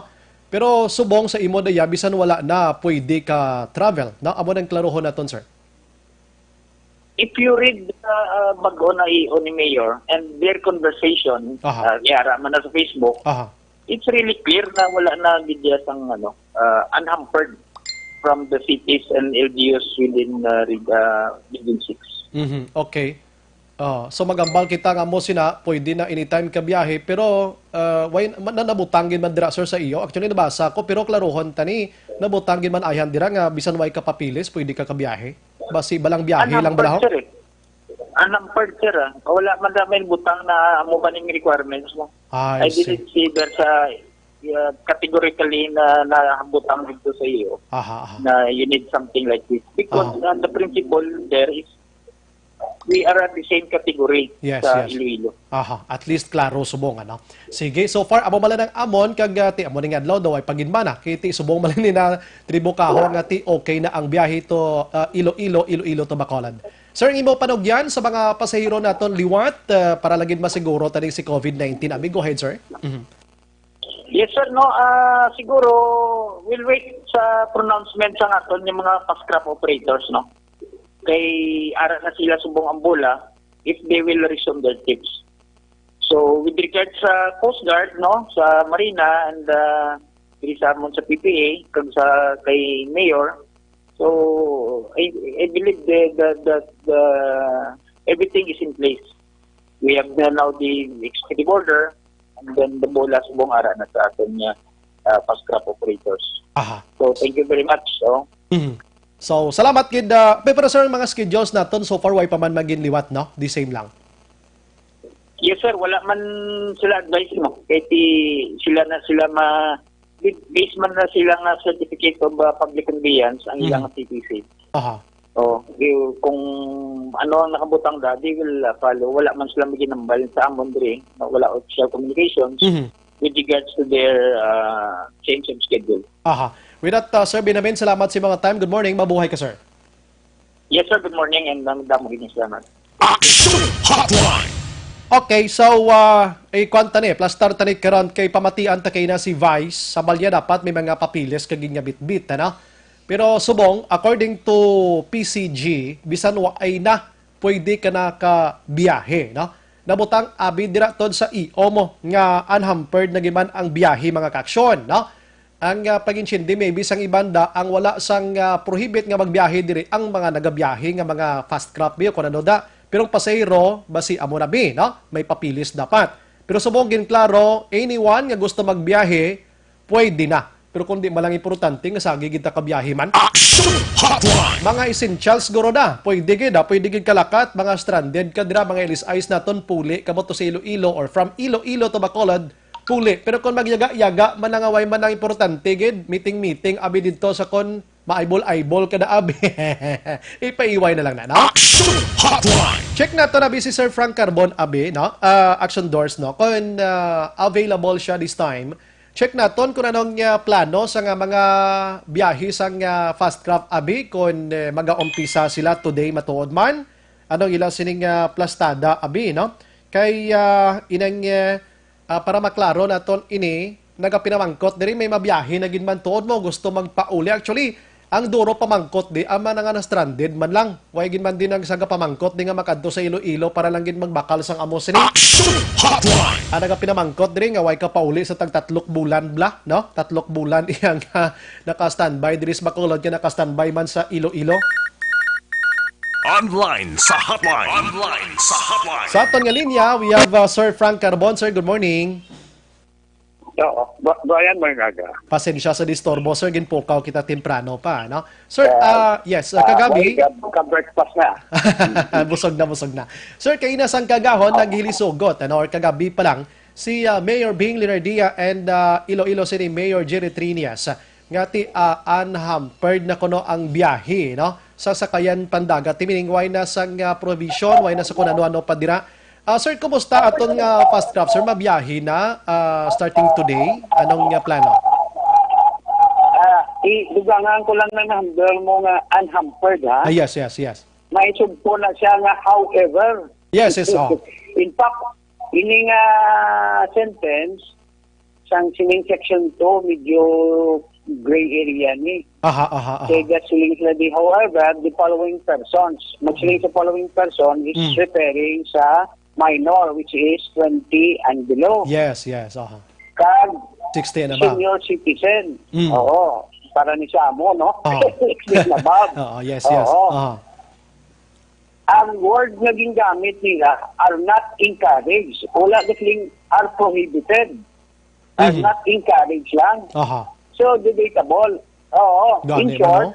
Pero subong sa imo, Daya, bisan wala na, pwede ka travel, no? Amo nang klarohon naton, sir. If you read, uh, uh, bag-o na I O ni Mayor and their conversation, Aha. uh, yara man na sa Facebook, Aha. it's really clear na wala na gid siya sang, ano, uh, unhampered from the cities and L G Us within, uh, Reg-, uh, Region six. Mhm, okay. Oh, so magambal kita nga mo sina pwede na anytime ka biyahe, pero, uh, why, ma-, na nabutang gid man dira, sir, sa iyo? Actually, nabasa ko, pero klaruhon tani, nabutang gid man ayhan dira nga bisan way ka papilis, pwede ka kabiyahe? Basi balang biyahe lang Unhampered, balaho? sir, eh. Unhampered, sir, ah. Wala man na may butang na amo ba ning requirements mo? I I see. didn't see there sa, uh, categorically na, na butang dito sa iyo Aha, aha. na you need something like this. Because, Aha. uh, the principle there is we are at the same category Yes, sa yes. Iloilo. Aha, at least klaro subong, ano? Sige, so far, amo man lang ang amon, kag, uh, ti, amo ning adlaw, daw ay paginmana. Kay ti subong man lang ni na Tribo Kaho nga ti okay na ang biyahe to, uh, Iloilo, Iloilo to Bacolod. Sir, ang imo panugyan sa mga pasahero naton liwat, uh, para lagi masiguro tani si covid nineteen. Abi, go ahead, sir. Mhm. Yes, sir, no. Ah, siguro, we'll wait sa pronouncement sa aton yung mga fast craft operators, no. Kay ara na sila subong ang bola if they will resume their trips. So, with regard sa Coast Guard, no, sa Marina and, ah, diri sa amon sa P P A, kag sa kay Mayor, so, I, I believe the, the, the, the, everything is in place. We have na now the executive order, and then the bola subong ara na sa aton nga, ah, fast craft operators. Aha. So, thank you very much, oh. Mhm. So, salamat gid, ah, pe-, pero sir, ang mga schedules naton so far, way pa man magin liwat, no? The same lang. Yes, sir. Wala man sila advice mo. Kay ti-, sila na sila ma-, based man na sila nga certificate of, uh, public conveyance ang Mhm. ilang C T C. Aha. Oh, di, kung ano ang nakabutang da, they will, uh, follow. Wala man sila maginambal sa amon diri. Wala official communications Mhm. with regards to their, uh, change of schedule. Aha. With that, uh, Sir Benjamin, salamat sa mga time. Good morning. Mabuhay ka, sir. Yes, sir. Good morning, and ang damo gid salamat. Action Hotline. Okay, so, uh, eh, kwan tani, plastar tani karon kay pamatian ta kay na si Vice. Sa balya dapat may mga papilis kag nga bitbit, ano? Pero subong, according to P C G, bisan wa ay na pwede ka na ka biyahe, no? Nabutang abi dira tod sa I O mo nga unhampered na giman ang biyahe, mga kaaksyon, no? Ang, ah, pag-intindi, maybe sang iban da, ang wala sang, ah, prohibit nga magbiyahe diri ang mga nagabiyahe nga mga fast craft biyo, kung ano da. Pero ang pasahero, basi amo na bi, no? May papilis dapat. Pero subong ginklaro, anyone nga gusto magbiyahe, pwede na. Pero kung di man lang importante nga sagi kita kabiyahe man. Action Hotline! Mga essentials guro na. Pwede gid, ah. Pwede gid kalakat, mga stranded ka dira, mga L S Is naton, puli ka mo to sa Iloilo or from Iloilo to Bacolod, puli. Pero kung magyaga-yaga man nga way man ang importante gid, meeting-meeting, abi didto sa kon maaybol-aybol ka na, abi. Ipaiway na lang na, no? Action Hotline! Check nato na bi si Sir Frank Carbon, abi, no? Ah, Action Doors, no? Kung, ah, available siya this time, check naton kung anong, ah, plano sa nga mga biyahe sang, ah, fast craft, abi, kung, eh, magaumpisa sila today matuod man. Anong ila sining, ah, plastada, abi, no? Kay, ah, inang, eh, Ah, para maklaro naton ini, nagapinamangkot diri, may mabiyahe na gid man tuod mo gusto magpauli. Actually, ang duro pamangkot di, ang mga nga na-stranded man lang. Way gid man din ang sa gapamangkot di nga makadto sa Iloilo para lang gid magbakal sang amo sini. Action Hotline! Ang nagapinamangkot diri nga way ka pauli sa tag tatlok bulan bla, no? Tatlok bulan iyang, ah, naka-standby diri sa Bacolod, kay naka-standby man sa Iloilo. Online sa hotline. Online sa hotline. Sa aton nga linya, we have, uh, Sir Frank Carbon. Sir, good morning. Oo. Bri-, Brian, may aga. Pasensya sa disturbo, sir. Ginpukaw kita temprano pa, no? Sir, Ah, ah, yes, ah, ah, kagabi. may ka-, ka-breakfast na. Busog na, busog na. Sir, kaina sang kagahon, Oo. naghilisugot, ano, or kagabi pa lang, si, ah, Mayor Bing Leonardia and, ah, Iloilo City Mayor Jerry Triñas, nga ti, ah, unhampered na kuno ang biyahe, no? Sa sakayan pandagat, ti meaning, way na sang, ah, provision, way na sa kun ano-ano pa dira. Ah, sir, kumusta aton nga fast craft, sir? Mabiyahe na, ah, starting today? Anong, ah, plano? Ah, i-, dugangan ko lang na number mo nga unhampered, ha? Ah, yes, yes, yes. May sugpo na siya nga however. Yes, yes, oh. In fact, ini nga sentence, sang sining section two, medyo gray area ni. Aha, aha, aha. Kay gasoline sila di, however, the following persons. Magsiling sa following person is Mm. referring sa minor, which is twenty and below. Yes, yes, aha. Kag Sixty and above. senior citizen. Mm. Oo. Para ni sa amo, no? Oo. Sixty and above. Oo, yes, yes. Oo. Aha. Ang word nga gingamit nila are not encouraged. Wala gasiling are prohibited. Are Mhm. not encouraged lang. Aha. So, debatable. Oo. Gani In man, short, no?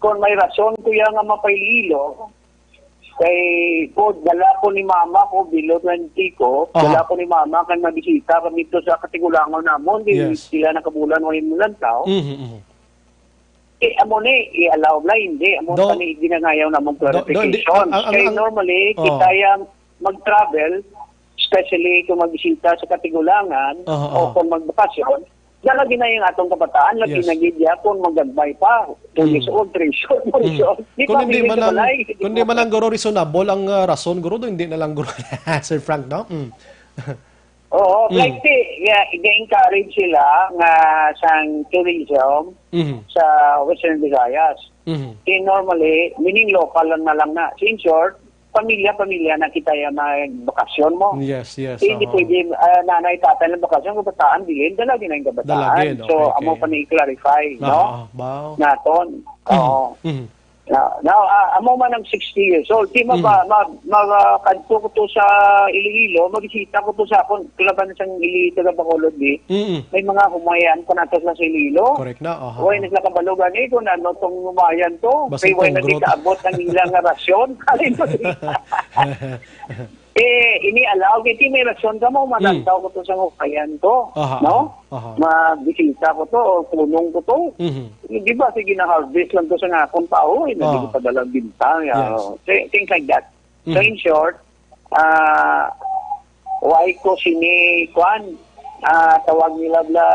kung may rason ko yan nga mapaililo, kay ko, dala ko ni mama ko, below twenty ko, Aha. dala ko ni mama kay mabisita kami to sa katigulangon namon, di Yes. sila nakabulan, wala mo lantaw. Mhm, mhm. Eh, amo ni, i-allow na, hindi. Amo Do-, pa ni ginangayaw namong do-, do-, hindi, clarification. ang, ang, ang, Kay ang, normally, oh. kita yang mag-travel, especially kung magbisita sa katigulangan Aha, o aha. kung magbakasyon, dala gid na yung atong kabataan, lagi Yes. na gid ya kung magagmay pa, two Mm. years old, three years old, four years Mm. old. Di Kung pa hindi bigyan man sa ang, balay. kung hindi man ang guro reasonable ang, ah, rason, guro, do, hindi na lang guro, Sir Frank, no? Mm. Oo, Mm. like, di, yeah, i-encourage sila nga sang tourism Mhm. sa Western Visayas. Mhm. Kay normally, meaning local lang na lang na. So, in short, pamilya-pamilya na kita ya magbakasyon mo. Yes, yes, Hindi oo. pwede, ah, nanay, tatay lang bakasyon, kabataan, bilin, dalagin na yung kabataan. Dalagin, So, okay, amo okay. pa ni i-clarify, Aha, no? ah, bao. Naton. Mhm. Oo. Mhm. Now, now, ah, amo man ang sixty years old. Di ma-, Mhm. ma-, ma-, kadto ko to sa Iloilo, magbisita ko to sa akon, kalaban sang ili taga Bacolod, di. Mm-mm. May mga humayan pa nato sa Iloilo. Correct na, aha. Way na sila kabalo gani kung ano tong humayan to. Basta Kay way itong na growth. gikaabot ang ilang nga rasyon. Alin to, di? Eh, ini allow, kay ti may rason ka mo, Mm. malantaw ko to sa hukayan to, Aha, no? aha, aha. Mabisita ko to, o tulong ko to. Mhm. Di ba, sige na harvest lang to sa nga akong tao, eh, na di Ah. ko padala bintang, ya, Yes. oh. Thi-, things like that. So, Mhm. in short, ah, why ko sini, kwan, ah, tawag nila bla,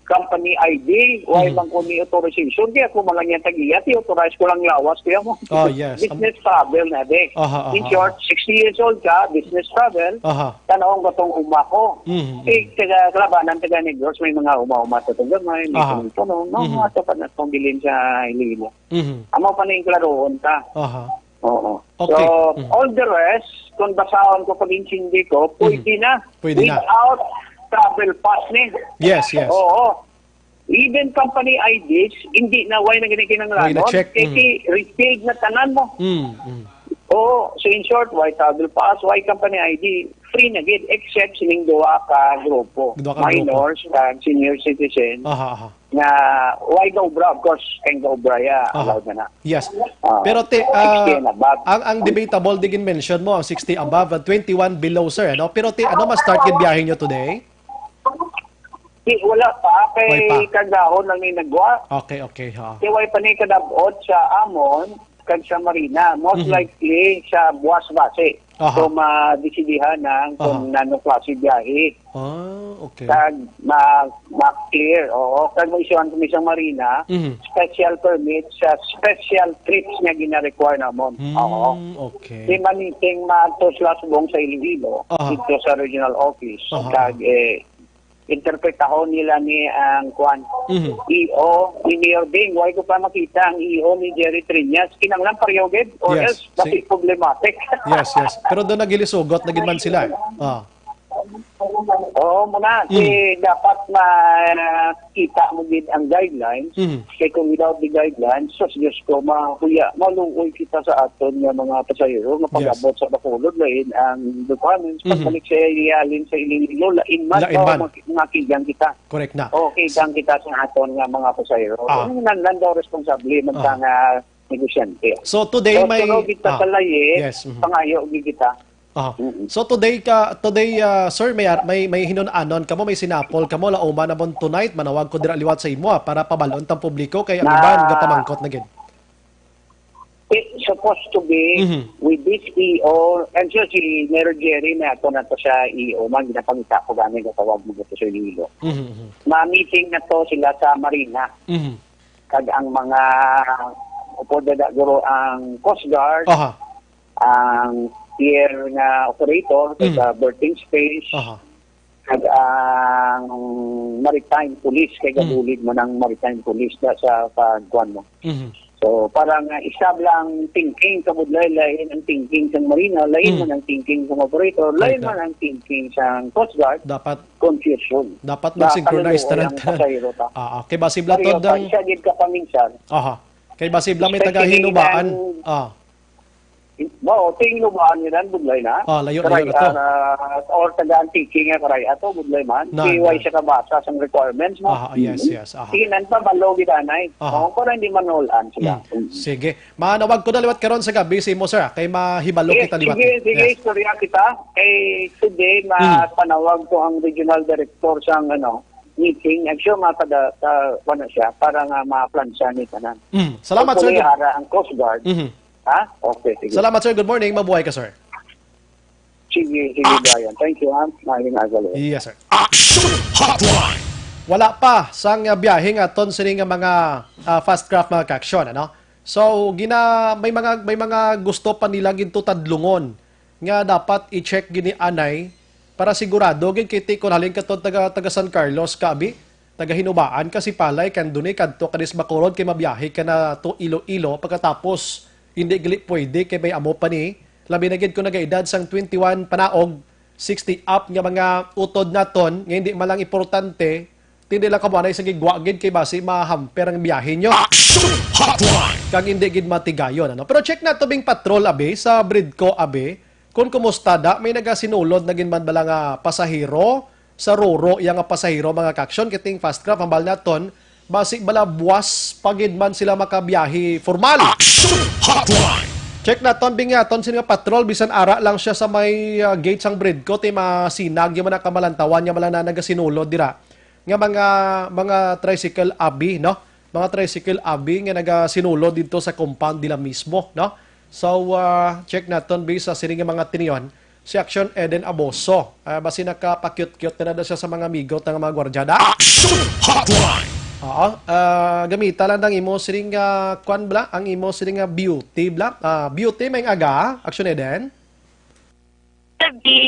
company I D, why Mhm. man ko ni authorization? Di ako man lang yan tag-iya, ti authorize ko lang lawas, kuya mo. Oh, yes. Business travel na, de. Aha, aha, In short, aha. sixty years old ka, business travel, Aha. tanawon ka tong uma ko. Mhm, Eh, mhm. taga, kalabanan, taga Negros, may mga uma-uma sa taga may, may Aha. punong-punong, no? Mhm. Mga tapat na kong bilin sa Iloilo. Mhm. Amo pa na yung klaroon ka. Aha. Oo. Okay. So, Mhm. all the rest, kung basahon ko pag-intindi ko, pwede Mhm. na. Pwede na. Without travel pass ni. Yes, yes. Oo. Even company I Ds, hindi na, why na gani kinanglanon? Why na check? Kay Mm. ki-, repealed na tanan mo. Mm, mm. Oo. So, in short, why travel pass, why company I D? Free na gid, except sining duha ka grupo. Duha ka grupo. Minors kag senior citizen. Aha, aha. Nga, why gaobra? Of course, kay gaobra ya, Aha. allowed na na. Yes. Ah, Pero ti, ah, sixty and above. ang, ang debatable, di gin-mention mo, ang sixty above, ah, twenty-one below, sir, ano? Pero ti, ano, ma-start gid biyahe nyo today? Di, wala pa. Kay Wala pa. kagahon lang ni nagwa. Okay, okay, ha. Kay way pa ni kadab-ot sa amon, kag sa Marina. Most Mhm. likely, sa buwas base. Aha. So, madesidihan na kung Aha. nano klase biyahe. Ah, okay. Kag ma-, ma-clear, oo. Kag ma-issuehan kami sa Marina, Mhm. special permit sa special trips nga gina-require namon. Hmm, Oo. okay. Di man iting maadto sila subong sa Iloilo, Aha. dito sa regional office. Aha. Kag, eh, interpretahon nila ni ang kwan, Mhm. E O ni Mayor Bing. Why ko pa makita ang E O ni Jerry Triñas? Kinahanglan pareho gid, or Yes. else, basi Si- problematic. Yes, yes. Pero doon nagilisugot na gid man sila, eh. Ah. Oo, muna, kay dapat makita mo gid ang guidelines. Mhm. Kay kung without the guidelines, sus, Diyos ko, mahuya, maluoy kita sa aton nga mga pasahero nga Yes. pag-abot sa Bacolod, lain ang requirements. Mhm. Pagbalik sa Yalin, sa Iloilo, lain man, Lain o man. maki-, makigang kita. Correct na. O, kigang kita sa aton nga mga pasahero. Ah. Ang nan, nan daw responsable man Ah. sa nga negosyante. So, today So, may, sunog kita ah, sa layi, yes, mhm. pangayo gid kita. Ah. Mm-mm. So, today ka, today, ah, sir, may ar-, may, may hinun-anon kamo, may sinapol kamo, lauma na mo tonight, manawag ko dira liwat sa imo, ah, para pabalon tang publiko kay ang Na iban gapamangkot na gid. It's supposed to be Mhm. with this E O, and sure, si Mayor Jerry, may ato na to siya E O man, ginapangita ko gani nga tawag mo to sa Iloilo. Mhm, mhm. Ma-meeting na to sila sa Marina. Mhm. Kag ang mga, pwede na guro ang Coast Guard, Aha. ang pier nga operator, kag Mhm. sa berthing space, Aha. kag ang maritime police, kay Mm. gabulig man ang maritime police na sa pagkuan mo. Mhm. So, para nga isab lang thinking, kabudlay, lain ang thinking sang Marina, lain Mm. man ang thinking sang operator, lain Ay, man da- ang thinking sang Coast Guard, Dapat, confusion. dapat Na mag-synchronize kaluoy tanan, ang tanan. pasahero ta. Ah, ah. Kay basi bala Pareho to ta, dang isa gid ka paminsan. Aha. Kay basi bala may Especially taga-Hinubaan. ang Ah. Mao, ting Hinubaan nila, budlay na. Ah, layo, layo na to. Karay-a na, or taga Antique nga karay-a to, budlay man. Na, Kay way na. siya kabasa sang requirements, no? Ah, yes, Mm. yes, ah. Sige, nan pa, balo gid anay. Ah. Oh, para hindi manulan sila. Mm. Mm. Sige. Manawag ko na liwat karon sa gabi si mo, sir, ah, kay mahibalo Yes, kita liwat, sige, eh. sige, Yes. istorya kita. Kay today, Mm. mapanawag ko ang regional director sang, ano, meeting. I'm sure mapada-, ta-, ano siya, para nga ma-plan siya ni tanan. Mm. Salamat, sir. Hopefully, ara ang Coast Guard. Mhm. Ha? Okay, sige. Salamat, sir. Good morning. Mabuhay ka, sir. Sige, sige, Brian. Thank you, ha. Maayong aga, Lord. Yes, sir. Action Hotline. Wala pa sang, ah, biyahe nga aton sini nga mga, ah, fast craft, mga ka-aksyon, ano? So, gina-, may mga, may mga gusto pa nila gid to tadlungon nga dapat i-check gini anay para sigurado gid kay ti kon halin ka to taga, taga San Carlos ka, abi, taga Hinubaan ka, Sipalay, kanduni kadto ka dis Bacolod kay mabiyahe ka na to Iloilo, pagkatapos hindi gali pwede kay may amo pa ni, labi na gid kung nagaedad sang twenty-one panaog, sixty up nga mga utod naton nga hindi man lang importante, ti di lang kamo anay sa gigwa gid kay basi mahamper ang biyahe nyo. Action Hotline. Kag hindi gid matigayon, ano? Pero check nato bing patrol, abi, sa Bridco, abi, kung kumusta da, may nagasinulod na gid man bala nga pasahero sa Roro, iya nga pasahero, mga ka-aksyon, kiting fast craft, hambal naton, basi bala buwas pa gid man sila makabiyahe formal. Action Hotline. Check naton, bing naton, sino nga patrol, bisan ara lang siya sa may, ah, gate sang Bridco, ti masinag, yung mga kamalantawan, yung mga na nagasinulod dira. Nga mga, mga tricycle abi, no? Mga tricycle abi nga nagasinulod dito sa compound nila mismo, no? So, ah, check naton, bi sa sini nga mga tinion, si Action Eden Aboso. Ah, basi nakapakyut-kyut na na siya sa mga amigo nga mga gwardyada. Action Hotline! Oo. Ah, gamita lang ang imo sining, ah, kwan bla, ang imo sining, ah, beauty bla. Ah, beauty, may aga, Action Eden? Sabi.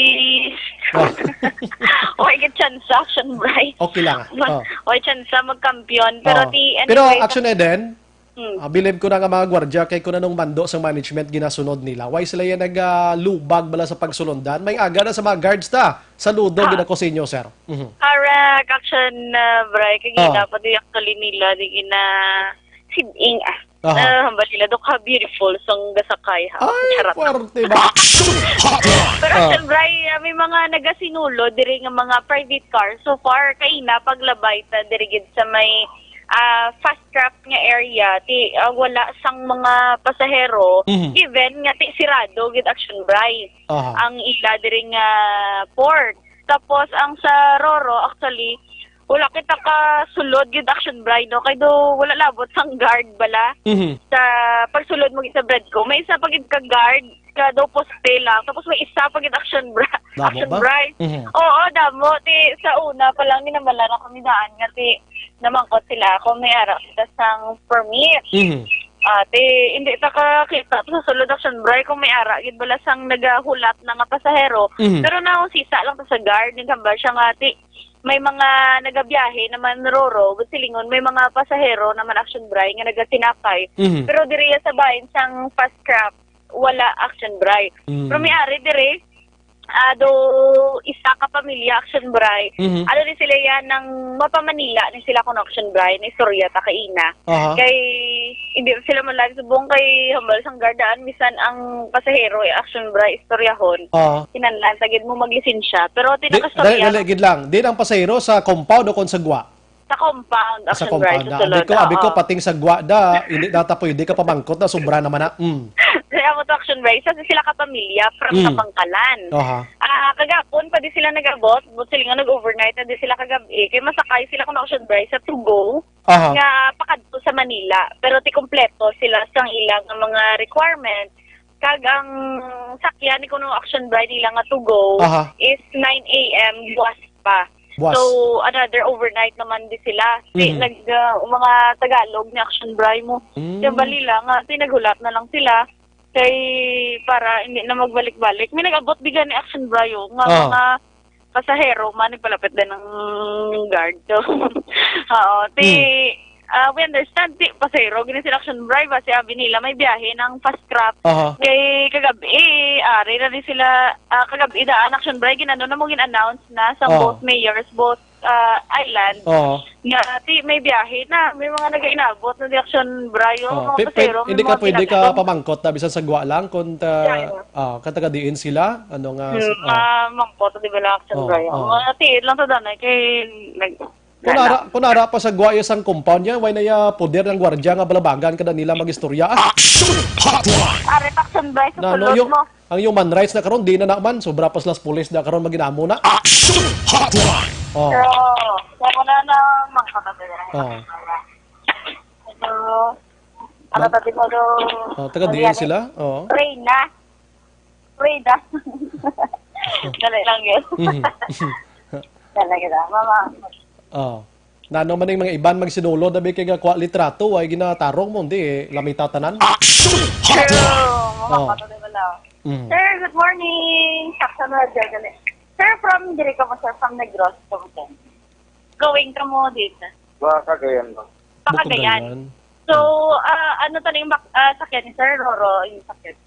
Oh. Okay, chance, Action Bray. Okay lang. Mag-, Oh. okay, chance magkampiyon. Pero Oh. ti, Pero anyway, Action Eden, Hmm. ah, bilib ko na nga mga gwardiya kay kung anong mando sa management ginasunod nila. Why sila yan nag, ah, lubag bala sa pagsulundan? May aga na sa mga guards ta. Saludo Ah. gid ako sa inyo, sir. Mhm. Correct, Action, ah, Bray. Kagina Ah. pa di actually nila, di gina siding, ah. Aha. Ah, hambal nila, do ka beautiful sang gasakay, ha? Ay, Charot. Parte ba? Pero Ah. Action Bray, ah, may mga nagasinulod diri nga mga private car. So far, kaina paglabay ta diri gid sa may, ah, fast craft nga area, ti, ah, wala sang mga pasahero, Mhm. even nga ti sirado gid Action Bray Aha. ang ila diri nga port. Tapos ang sa Roro, actually, wala kita ka sulod gid Action Bray, no? Kay do wala labot sang guard bala Mhm. sa pagsulod mo gid sa Bridco. May isa pa gid ka guard, ka do poste lang. Tapos may isa pa gid Action Bra-, Damo Action ba? Bray. Mhm. Oo, damo. Ti, sa una pa lang, ginamala na kami daan nga ti, namangkot sila ako, may ara kita sang permit. Mhm. Ah, ti, hindi ta kakita sa sulod Action Bray kung may ara gid bala sang nagahulat na nga pasahero. Mhm. Pero nausisa lang ta sa guard, nagkamba siya nga ti, may mga nagabiyahe naman Roro, but silingon, may mga pasahero naman Action Bray nga nagasinakay. Mhm. Pero diri sa bahin sang fast craft, wala Action Bray. Mm. Pero may ari diri, Ah, do isa ka pamilya, Action Bri. Mhm. Ano ni sila yan, nang mapamanila ni sila kung Action Bri, ni istorya ta kaina. Aha. Kay, hindi sila man lang subong kay hambal sang guard daan, misan ang pasahero, eh, Action Bri, istoryahon. Aha. Kinahanglan, ta gid mo maglisensya. Pero Di, tinakastorya dali, dali, gid lang. Di ang pasahero sa compound o kung sa gwa? Sa compound, Sa Action Bri, compound sa na. sulod. Abi ko, abi ko, Oo. pating sa gwa da, hindi na ta pwede ka pamangkot na, sobra naman na. Mm. Kaya mo to, Action Bri, sa sila ka pamilya, from Mm. Kapangkalan. Aha. Ah, kagapon pa di sila nag-abot, but sila nga nag-overnight na di sila kagabi. Kaya masakay sila kung Action Bri sa to go Aha. nga pakadto sa Manila. Pero ti kompleto sila sang ilang mga requirements. Kag ang sakyan ni kuno Action Bri nila nga to go Aha. is nine a m buwas pa. Buwas. So, another overnight naman di sila. Ti Mhm. nag, ah, mga Tagalog ni Action Bri mo. Mm. Kaya bali lang, nga, ti naghulat na lang sila. Kay, para hindi na magbalik-balik. May nag-abot di gani Action Bri, oh, nga Ah. mga pasahero man, nagpalapit din ang guard. So, oo, ti, Mm. ah, we understand, ti, pasahero, gani sila Action Bri, basi abi nila, may biyahe ng fast track. Aha. Kay kagabi, ari na rin sila, ah, kagabi daan, Action Bri, ginano na mo, gin-announce na sa Oo. both mayors, both, ah, island. Oo. Nga, ti, may biyahe na, may mga nag-inabot na di Action Bri, oh, Oo. mga Pe-, pe-, pasahero, may hindi ka mga pwede ka ginagawa. pamangkot na bisan sa gwa lang kung ta-, Yeah, yeah. ah, kung taga diin sila, ano nga, Hmm, ah. ah, mangkot, di ba lang, Action Oo, Bri? oo. Mga tiid lang sa danay, kay nag-, Kung nara, kung nara pa sa gwa iya sang compound niya, way na iya poder ng gwardya nga balabagan kada nila mag-istorya. Action Hotline! Ari, Action Bri, sa Na, no, sulod yung, mo. ang human rights na karon, di na naman, sobra pa sila sa pulis na karon, maginamo na. Action Hotline! Oh. So, so, wala na, mangkot na. Oh. So, ano Mag-, tawag mo do? Oh, taga Ano diin yan, eh? sila? Oo. Reyna. Reyna. Dali lang yun. Mhm. Dali kita, mama. Oh. Nano man yung mga iban magsinulod, abi kay gakwa litrato, ay ginatarong mo, hindi eh. Lamita tanan. Action True. Hotline! Mama, Oh. patulog wala. Mhm. Sir, good morning. Sakto na, Jagale. Sir, from diri ka mo, sir, from Negros, from Negros. Going ka mo dito? Ba, Cagayan, ma'am. Pa Cagayan. Bukod Cagayan. So, Hmm. ah, ano tani yung bak-, ah, sakyan ni Sir Roro, yung sakyan?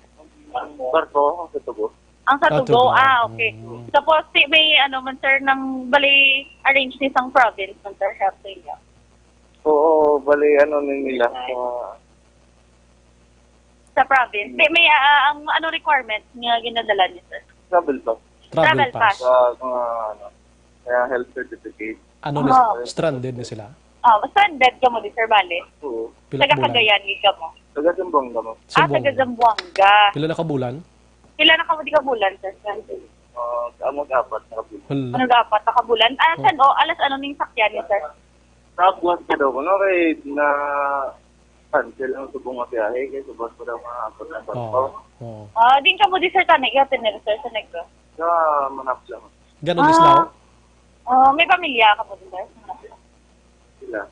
Barko, ang sa Tugo. Ang sa Ah, Tugo, Tugo. Ah, okay. Hmm. Tapos, si, may ano man, sir, nang bali arrange ni isang province man, sir, help sa inyo? Oo, bali, ano ni nila, sa Sa province? Hmm. May, may, ah, ang ano requirements nga ginadala niyo, sir? Travel pass. Travel Travel pass. pass. Sa mga, ano, kaya health certificate. Ano ni, Oh. stranded na sila? Oh, stranded ka mo di, sir, bali? Oo. Pila Taga ka bulan? Cagayan gid ka mo? Taga Zamboanga mo. Ah, taga Zamboanga. Zamboanga. Pila na ka bulan? Pila na ka mo di ka bulan, sir? Stranded. Ah, amo apat na ka bulan. Hala. Ano, apat na ka bulan? Ah, Oh. san, oh, alas ano ning sakyan ni, sir? Sa buwas ka daw, kuno kay na cancel ang subong nga biyahe, kay subot pa daw nga apat na barko. Oo. Oo. Ah, din ka mo di, sir, tani, iya tinir, sir, sa Negros? Sa Manapla. Ganun, Ah. Islaw? Ah, may pamilya ka mo di, sir? Sila.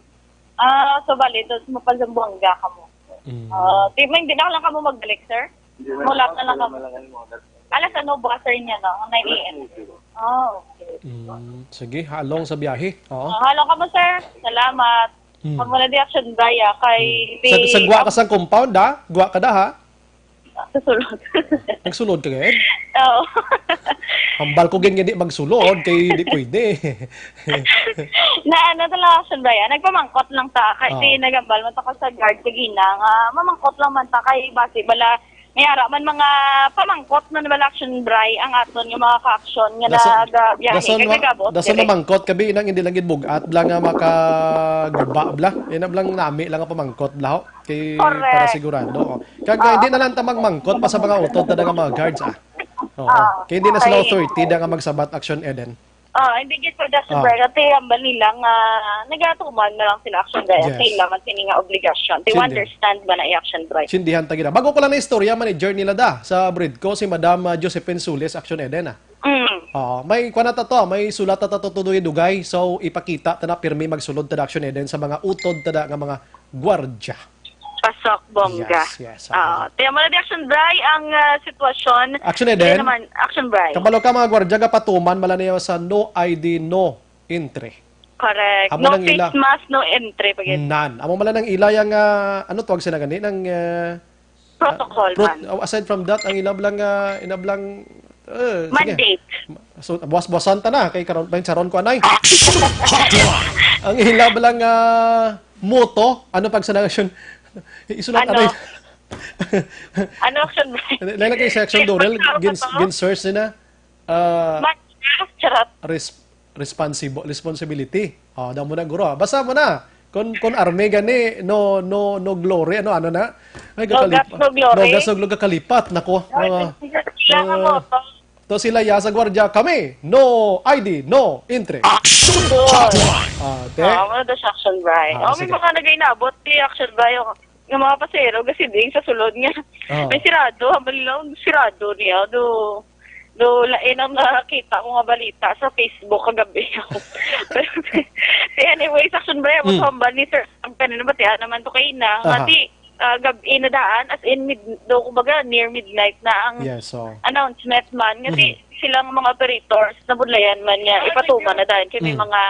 Ah, so bali, tapos mapazambuanga ka mo. Mm. Ah, di, may, hindi na lang ka mo magbalik, sir? Hindi na Mulat lang, na lang ka mo. Wala lang yung mga Alas ano, bukas, sir, niya, no? Nine a m. Alas nine. Ah, okay. Mm, sige, halong sa biyahe. Oo. Ah, halong ka mo, sir. Salamat. Mm. Pag wala di action, Bri, ah, kay Mm. Sa, di sa gwa ka ang sang compound, ha? Gwa ka da, ha? Sa sulod. Nagsulod ka, gid? Oo. Hambal ko, gid, nga di magsulod, kay di pwede. Na ano talaga, action, Bri, ah? Nagpamangkot lang ta, kay Oo. di nagambal man ta ko sa guard kagina nga mamangkot lang man ta, kay basi bala, may ara man mga pamangkot man bala, action, Bri, ang aton nga mga ka-action nga Dason, nagabiyahe dason kay ma-, kagabot dason diri. Mamangkot ka, bi, inang hindi lang gid bugat lang nga makaguba, bla. Ina lang nami lang nga pamangkot, bla, ho. Kay Correct. Para sigurado, oh. Kag, ah, hindi na lang ta magmangkot pa sa mga utod ta nga mga guards, ah. Oo. Ah, Kay hindi na sila okay. Authority da nga magsabat, action, Eden. Ah, hindi gid pwede sa Ah. Bri, kay hambal nila nga nagatuman na lang sila, action, Bri. Yes. Kailangan sini nga obligasyon. They Sindi. Understand ba na i-action, Bri? Sindihan ta gid. Bago ko lang na istorya, manager nila da sa Bridco, si Madam, ah, Josephine Sulis, action, Eden, ah. Mm. Oo, may kuwan na ta to, may sulat na ta to, tudoy dugay. So, ipakita ta na, pirmi magsulod ta da, action, Eden, sa mga utod ta da nga mga gwardya. Pasok, bongga. Yes, yes, Oo. oo. Tiyan mo na di, action, Bri, ang, ah, sitwasyon. Action, Hindi Eden? Naman, action, Bri. Kabalo ka, mga gwardya, gapatuman, mala niya sa no I D, no entry. Correct. Amo No nang face ila. Mask, no entry, pag Nan. Amo mala nang ila yang, ah, ano tawag sila gani? Nang, ah, Protocol ah, pro-, man. Oh, aside from that, ang inablang, ah, inablang Eh, sige. Mandate. So, buwas-buwasan ta na kay karon, may saron ko, anay. Action Hotline! Ang ila ba lang, ah, moto? Ano pag sa action? Isulat, ano? Ano, action, Brian? Lain lang kay sa action, Dorel, gin-, gin-search nila. Ah, Mas-, charot. Res-, responsible, responsibility. Oh, daw mo na, guro, ah. Basa mo na. Kung, kung army gani, no, no, no glory, ano, ano na? Ay, no gas, no glory. No gas, no glory, kakalipat. Nako. Ay, ah, sila nga ah, moto. To sila ya sa gwardiya, kami, no I D, no entry. Action Hotline! Ah, te? Ah, wala daw siya, Action Brian. Ah, oh, may sige. Mga nag-inabot, di Action Brian. Nga mga pasero, kasi di sa sulod nga. Ah. May sirado, hambal lang, sirado niya. Do, do, lain ang nakita ko nga balita sa Facebook kagabi. Pero, anyways, Action Brian, mo Mm. hambal ni Sir, ang kanina ba, tiyan naman to kayo na. Aha. Mati, ah, gab-, inadaan, as in, mid-, do, kumbaga, near midnight na ang Yes, so. announcement man. Kasi Mhm. silang mga operators, nabudlayan man niya, ipatuman na dahil kay may Mm. mga,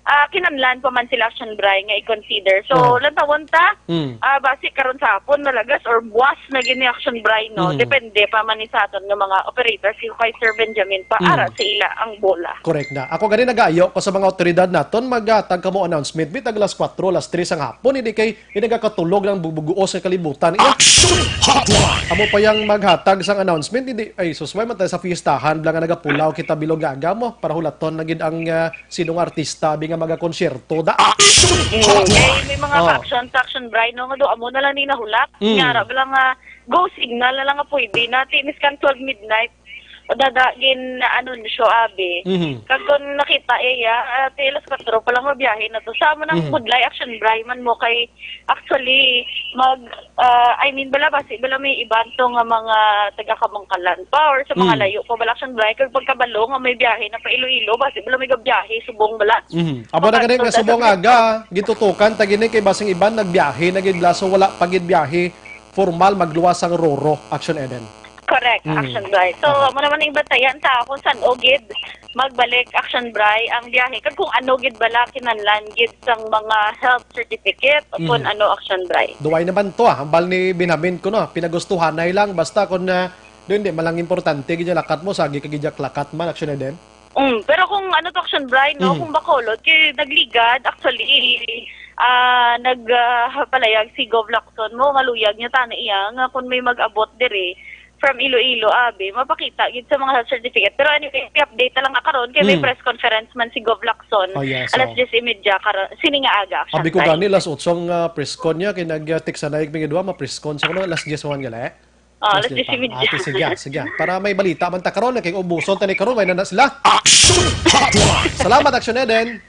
ah, kinahanglan pa man sila, Action Brian, nga i-consider. So, Mm. lantawon ta, Mm. ah, basi karon sa hapon, malagas or buwas na gini, Action Brian, no? Mm. Depende pa man ni sa aton nga mga operators, yung kay Sir Benjamin pa, Mm. ara sa ila ang bola. Correct na. Ako gani nagaayo ko sa mga otoridad naton, maghatag kamo announcement, bitag alas kwatro, alas tres ang hapon, hindi kay Ini nga katulog lang bubuguos nga kalibutan. Iya. Action Hotline! Amo pa yang maghatag sang announcement, hindi, ay, sus, way man tayo sa fiestahan, bala nga nagapulaw kita bilog nga aga mo, para hulaton na gid ang, ah, sinong artista, abi nga magakonsyerto, da. Action Mm, Hotline! Kay may mga Oh. action, action, Brian, no, nga do, amo na lang ni nahulat. Mm. Nga, ra, bala nga, go signal na lang nga pwede. Nati, miskan twelve midnight, dada, gin, ano, siya, abi. Mhm. Kag kung nakita, iya, ah, ti alas kwatro pa lang, mabiyahe na to. Sa amo nang Mhm. budlay, action, Brian, man mo kay, actually, mag, ah, I mean, bala, basi, bala may iban to nga mga taga Kamukalan pa, or sa mga Mm. layo pa, bala, action, Brian, kag pagkabalo nga may biyahe na pa Iloilo, basi, bala may gabiyahe, subong, bala. Mhm. Abo na gani nga Papadto, subong dada, aga, gitutukan, ta gini kay basing iban, nagbiyahe na gid, bala, so wala pa gid biyahe, formal, magluwas ang Roro, action, Eden. Correct, Mm. action, Brian. So, Aha. amo naman yung bantayan ta kung saan o gid magbalik, action, Brian, ang biyahe. Kag kung ano gid bala kinahanglan gid sang mga health certificate o kung Mm. ano, action, Brian. Duway naman to, ah. Hambal ni Benjamin ko, no? Pinagustuhanay lang. Basta kung, ah, doon, di, malang importante gid yung lakat mo, sagi ka gid yung lakat man, action, Eden. Mm, pero kung ano to, action, Brian, no? Mm. Kung Bacolod, kay nagligad, actually, ah, nag, ah, palayag si Gov Lacson mo, maluyag niya tana iya, nga kung may mag-abot diri, from Iloilo, abi, mapakita gid sa mga health certificate. Pero anyway, i-update na lang nga karon kay may Mm. press conference man si Gov Lacson. Oh, yes, alas oh. diyes y media karon, sini nga aga, Abi ko Shanghai. Gani, alas otso ang, ah, press con niya, kay nag-text sa naig mga duha, ma-press con siya kuno, alas diyes man gali. Oh, alas Alas diyes diyes y media. Ah, sige, sige. Para may balita man ta karon, kay ubuson ta ni karon, may na na sila. Action Hotline! Salamat, Action Eden.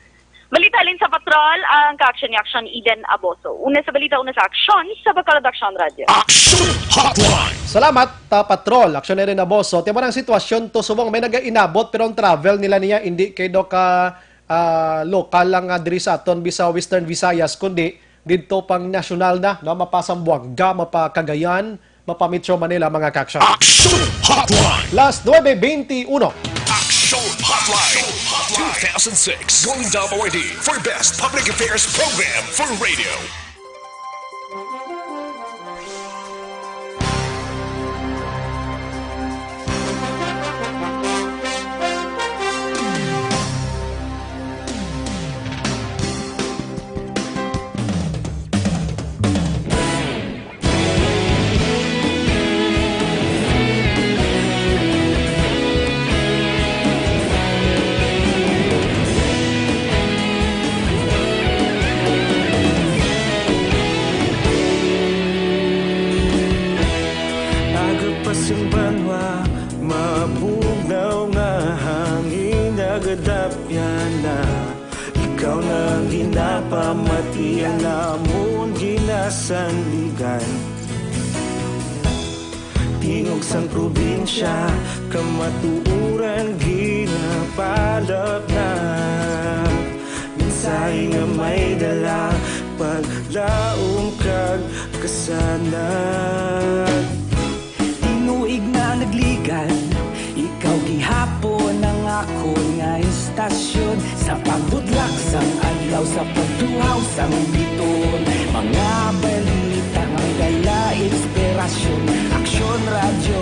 Balita halin sa Patrol, ang ka-action ni Action Eden Aboso. Una sa balita, una sa aksyon, sa Bacolod Action Radio. Action Hotline! Salamat, ta Patrol, Action Eden Aboso. Tiyan mo ang sitwasyon to, subong may nagainabot, pero ang travel nila niya, hindi kay do ka, ah, lokal lang nga diri sa aton, bisa Western Visayas, kundi didto pang nasyonal na, no? Mapa Zamboanga, mapa Cagayan, mapa Metro Manila, mga ka-action. Action Hotline! Last nuebe veintiuno. Action Hotline two thousand six Golden Dome Awardee for Best Public Affairs Program for Radio. Aga pa sing banwa, mabugnaw nga hangin, nagadapyan na. Ikaw na ang ginapamati, ang amon ginasandigan. Tingog sang probinsya, kamatuoran ginapalapnat. Mensahe nga may dala, paglaom kag kasanag. Tinuig na nagligad, ikaw gihapon ang akon nga istasyon. Sa pagbudlak sang adlaw, sa pagtuhaw sang biton, mga balita nga may dala inspirasyon. Aksyon Radyo,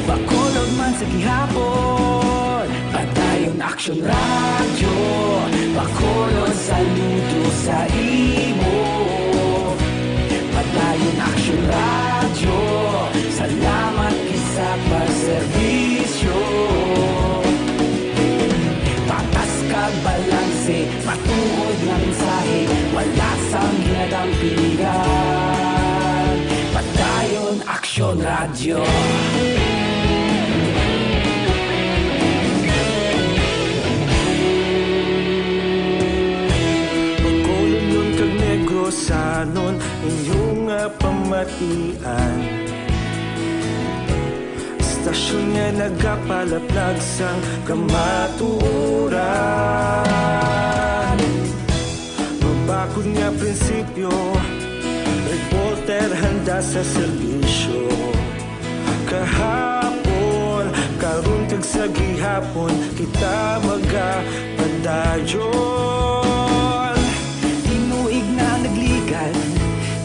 Bacolod man Sa gihapon, Padayon Aksyon Radyo, Bacolod, saludo sa imo. Padayon Aksyon Radyo, salamat gid sa pagserbisyo. Patas kag balanse, matuod nga mensahe, wala sang ginadampigan. Padayon Aksyon Radyo. Bacolodnon kag Negrosanon, inyo nga pamatian. Istasyon nga nagapalaplag sang kamatuoran. Mabakod nga prinsipyo, reporter handa sa serbisyo. Kahapon, karon kag sa gihapon, kita magapadayon. Tinuig na nagligan,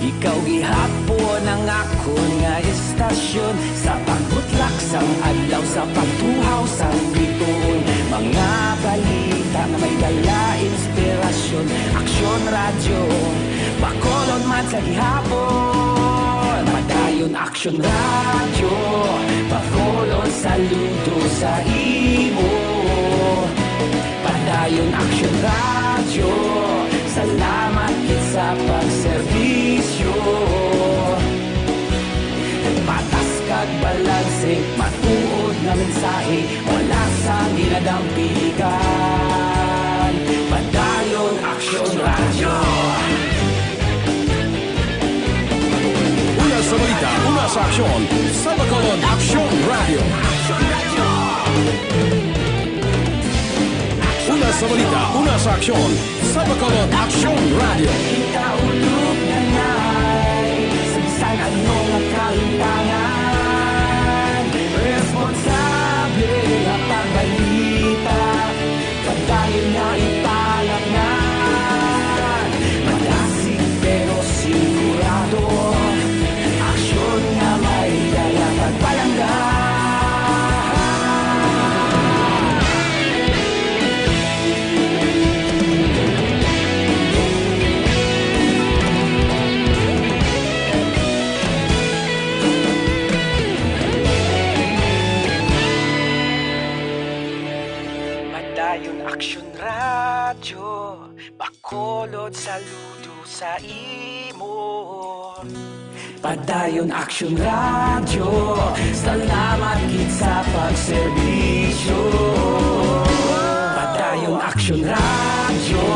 ikaw gihapon ang akon nga istasyon. Sa pagbutlak sang adlaw, sa pagtuhaw sang bituon, mga balita nga may dala inspirasyon. Aksyon Radyo, Bacolod man sa gihapon. Padayon Aksyon Radyo, Bacolod, saludo sa imo. Padayon Aksyon Radyo, salamat gid sa pagserbisyo. Patas kag balanse, matuod nga mensahe, wala sang ginadampigan. Padayon Aksyon Radyo. Una sa balita, una sa aksyon, sa Bacolod Aksyon Radyo. Una sa balita, una sa aksyon, sa Bacolod Aksyon Radyo. Kita ulog na nay, sa bisan ano nga kalimtangan, responsable nga pagbalita. Padayon nga ipalatnan, madasig pero sigurado, aksyon nga may dala kag palangga. Padayon Aksyon Radyo, Bacolod, saludo sa imo. Padayon Aksyon Radyo, salamat gid sa pagserbisyo. Padayon Aksyon Radyo,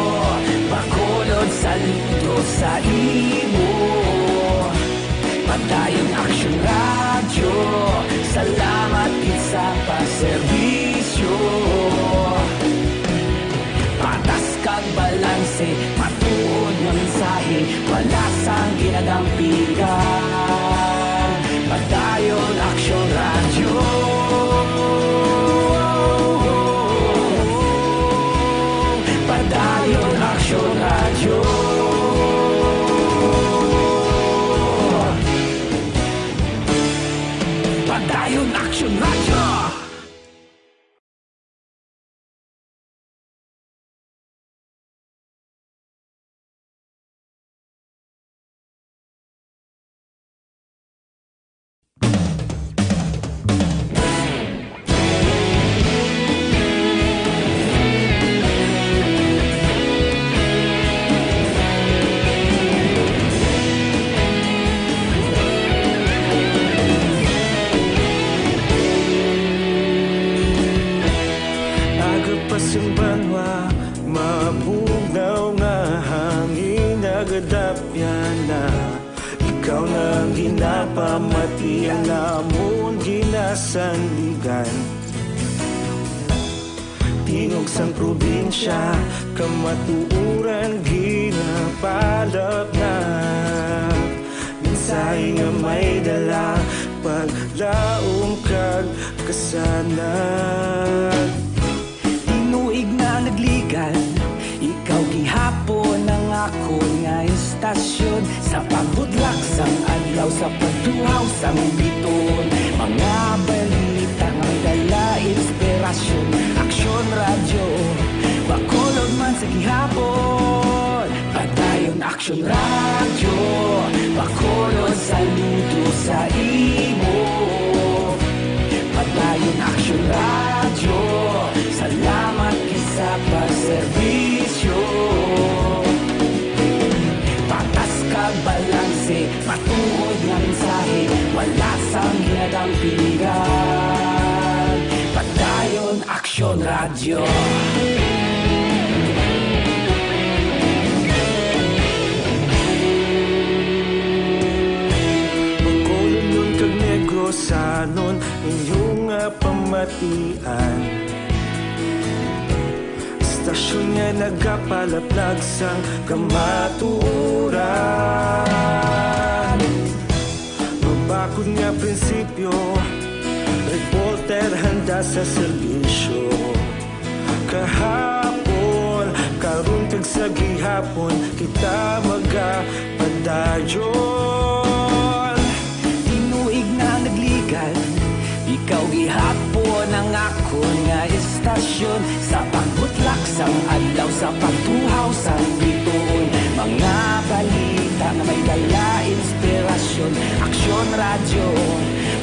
Bacolod, saludo sa imo. Padayon Aksyon Radyo, salamat gid sa pagserbisyo. Patas kag balanse, matuod nga mensahe, wala sang ginadampigan. Padayon Aksyon Radyo. Padayon Aksyon Radyo. Padayon Aksyon Radyo. Aga pa sing banwa, mabugnaw nga hangin nagadapyan na. Ikaw na ang ginapamati, ang amon ginasandigan. Tingog sang probinsya, kamatuoran ginapalapnap. Mensahe nga may dala, paglaom kag kasanag. Tinuig na nagligan, ikaw gihapon ang akon nga istasyon. Sa pagbutlak sang adlaw, sa pagtuhaw sang bituon, mga balita nga may dala Inspirasyon, Aksyon Radyo, Bacolod man sa gihapon. Padayon Aksyon Radyo, Bacolod saludo sa imo. Padayon Aksyon Radyo, salamat gid sa pagserbisyo. Patas kag balanse, matuod nga mensahe, wala sang ginadampigan. Padayon Aksyon Radyo. Bacolodnon kag Negrosanon, inyo nga pamatian. Istasyon nga nagapalaplag sang kamatuoran. Mabakod nga prinsipyo, reporter handa sa serbisyo. Kahapon, karon kag sa gihapon, kita magapadayon. Tinuig na nagligan, ikaw gihapon ang akon nga istasyon. Sa pagbutlak sang adlaw, sa pagtuhaw sang bituon, mga balita nga may dala inspirasyon. Aksyon Radyo,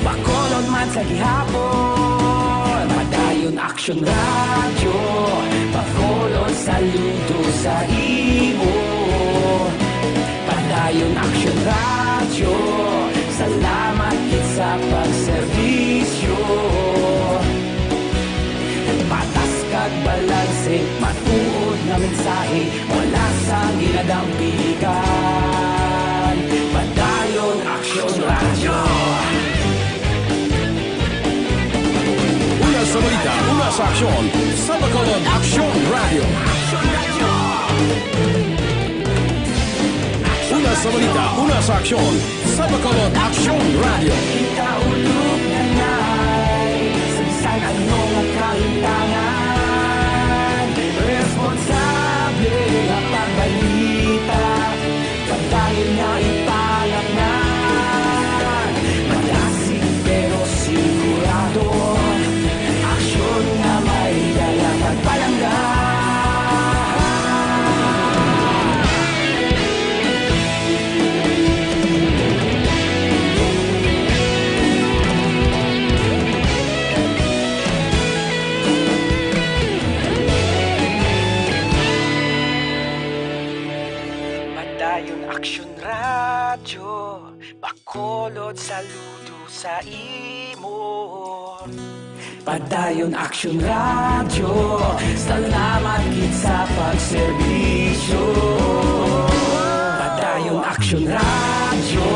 Bacolod man sa gihapon. Padayon Aksyon Radyo, Bacolod saludo sa imo. Padayon Aksyon Radyo, salamat gid sa pagserbisyo. Patas kag balanse, matuod nga mensahe, wala sang ginadampigan. Padayon Aksyon Radyo. Una sa balita, una sa aksyon, sa Bacolod Aksyon Radyo. Una sa balita, una sa aksyon, sa Bacolod Aksyon Radyo. Kita ulog na nay, sa bisan ano nga kahintangan, responsable nga pagbalita, padayon nga ipalaplag. Malasig pero sigurado, aksyon nga may dala pagpalangga. Padayon Aksyon Radyo, Bacolod saludo sa imo. Padayon Aksyon Radyo, salamat gid sa pagserbisyo. Padayon Aksyon Radyo,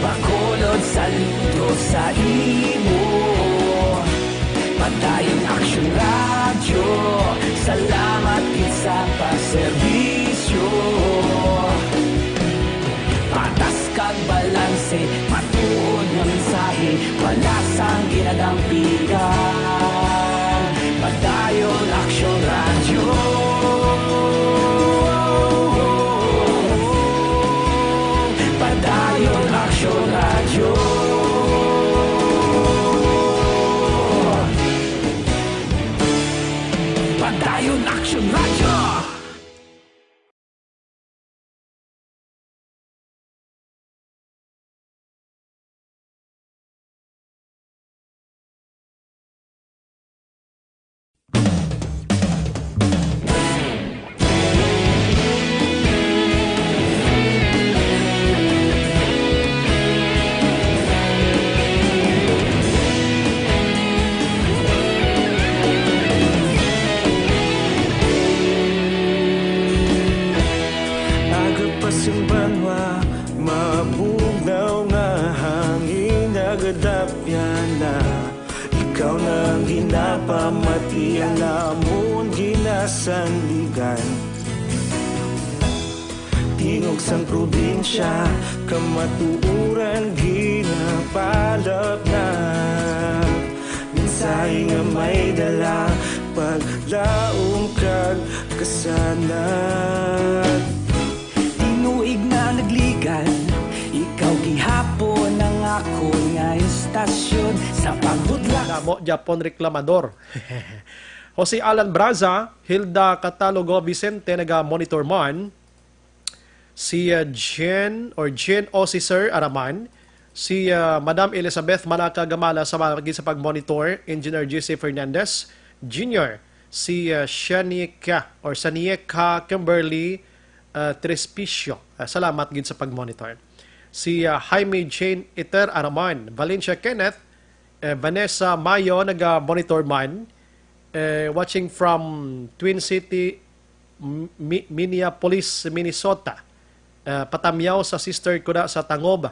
Bacolod saludo sa imo. Padayon Aksyon Radyo, salamat gid sa pagserbisyo. Patas kag balanse, matuod nga mensahe, wala sang ginadampigan. Padayon Aksyon Radyo. Padayon Aksyon Radyo. Padayon Aksyon Radyo. Aga pa sing banwa, mabugnaw nga hangin nagadapyan na. Ikaw na ang ginapamati, ang amon ginasandigan. Tingog sang probinsya, kamatuoran ginapalaplag. Mensahe nga may dala, paglaom kag kasanag. Tinuig na nagligan, ikaw gihapon ang akon nga istasyon. Sa pagbudlak Amo Japon reklamador. Jose Alan Braza, Hilda Catalogo Vicente, naga-monitor man. Si, uh, Jen or Jen Osisir Araman. Si, uh, Madam Elizabeth Manaka Gamala, salamat gid sa pag-monitor. Engineer J C Fernandez Junior. Si, uh, Shanieka or Shanieka Kimberly, uh, Trespicio. Uh, salamat gid sa pag-monitor. Si, uh, Jaime Jane Iter Araman. Valencia Kenneth, uh, Vanessa Mayo, naga-monitor man. Uh, watching from Twin City, M-, Mi-, Minneapolis, Minnesota. Uh, patamyaw sa sister ko na sa Tangob.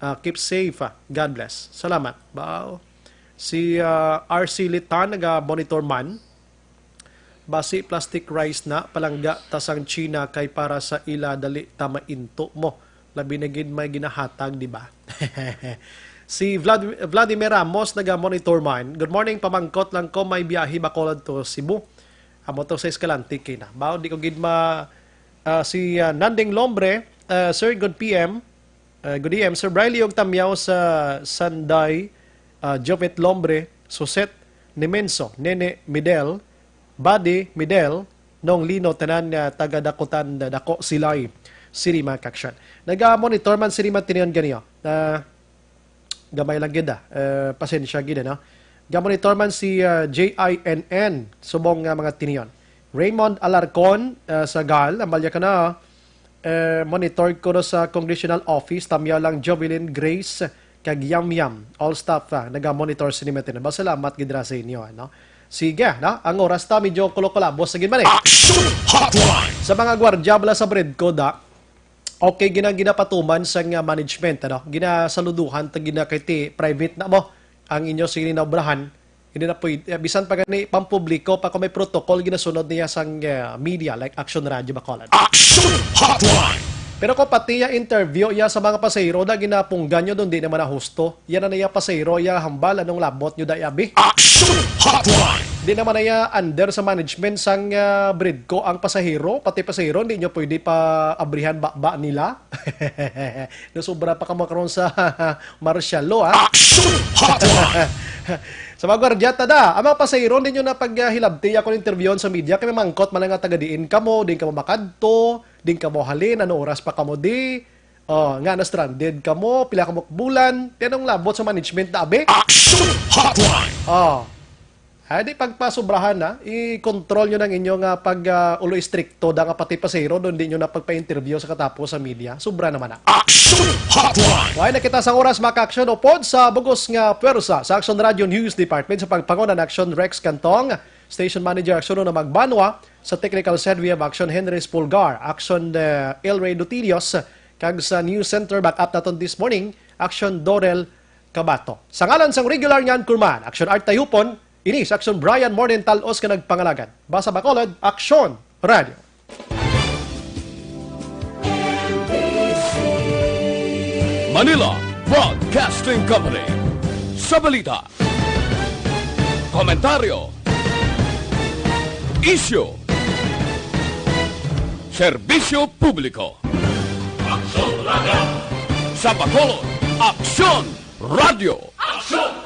Uh, keep safe. Uh, God bless. Salamat. Bao. Si, uh, R C Litan, naga-monitor man. Basi plastic rice na, palangga ta sang China kay para sa ila dali ta mainto mo. Labi na gid may ginahatag, di ba? Si Vlad-, Vladimir Ramos, naga-monitor man. Good morning, pamangkot lang ko, may biyahe Bacolod to Cebu. Amo to sa Escalante, kina. Bao, di ko gid ma-, ah, si, ah, Nanding Lombre, ah, Sir, good P M. Ah, good A M, Sir Briley, og tamyaw sa Sanday, ah, Jovet Lombre, Suset, Nimenso, Nene Midel, Buddy Midel, Nong Lino, tanan nga taga Dakutan, Dako, Silay, Sirima, Kaksan. Naga-monitor man Sirima tinion ganiyo. Ah, gamay lang gid, ah. Eh, pasensya gid, ano? Ga-monitor man si, ah, J I N N, subong nga mga tinion. Raymond Alarcon, ah, sa Gal, Amalia ka na, eh, monitor ko no sa Congressional Office, tamyaw lang Jovelyn Grace, kag Yam Yam. All staff, ah, naga-monitor sini, Martin. Ba, salamat gid ra sa inyo, ano? Sige, no? Ang oras ta, medyo kulo-kulabos na gid man, eh. Action Hotline! Sa mga gwardya bala sa Bridco, da, okay, gina-, ginapatuman sa nga management, ano? Ginasaluduhan, ta gina-, kay ti private na mo ang inyo sini na obrahan. Hindi na pwede. Eh, bisan pa gani, pampubliko pa kung may protocol ginasunod niya sang, eh, media, like Action Radio Bacolod. Action Hotline! Pero kung pati ya interview ya sa mga pasahero na ginapunggan nyo doon, di naman na husto. Yan na niya pasahero, ya hambal, anong labot nyo da, abi? Action Hotline! Di naman na ya under sa management sang, ah, Bridco ang pasahero, pati pasahero, hindi nyo pwede pa abrihan ba, ba nila? Nasobra pa ka mo karon sa martial law, ha? Action Hotline! Sa mga gwardyata da, ang mga pasahero, hindi nyo na paghilabti akong interviewon sa media, kay may mangkot man nga taga diin kamo, diin kamo makadto, diin kamo halin, ano oras pa kamo di, oh, nga na-stranded kamo, pila kamo bulan, kaya nung labot sa management na, abi? Action Hotline! Oh. Ay, di pagpasubrahan na, i-control nyo ng inyo nga pag, ah, ulo istrikto da nga pati pasahero, doon di nyo na pagpa-interview sa katapos sa media. Sobra naman na. Action Hotline! Wala na kita sa oras, mga ka-action, upod sa bugos nga pwersa sa Action Radio News Department sa pagpangunan Action Rex Cantong, Station Manager Action na Magbanwa, sa technical side we have Action Henry Spulgar, Action, eh, El Rey Dutilios, kag sa News Center backup naton this morning, Action Dorel Kabato. Sa ngalan sang regular nga anchorman, Action Art Tayupon, ini sa Action Brian Morning Talos nga nagpangalagad. Basa Bacolod, Action Radio. Manila Broadcasting Company. Sa balita, komentaryo, isyu, serbisyo publiko. Action Radio. Sa Bacolod, Action Radio. Action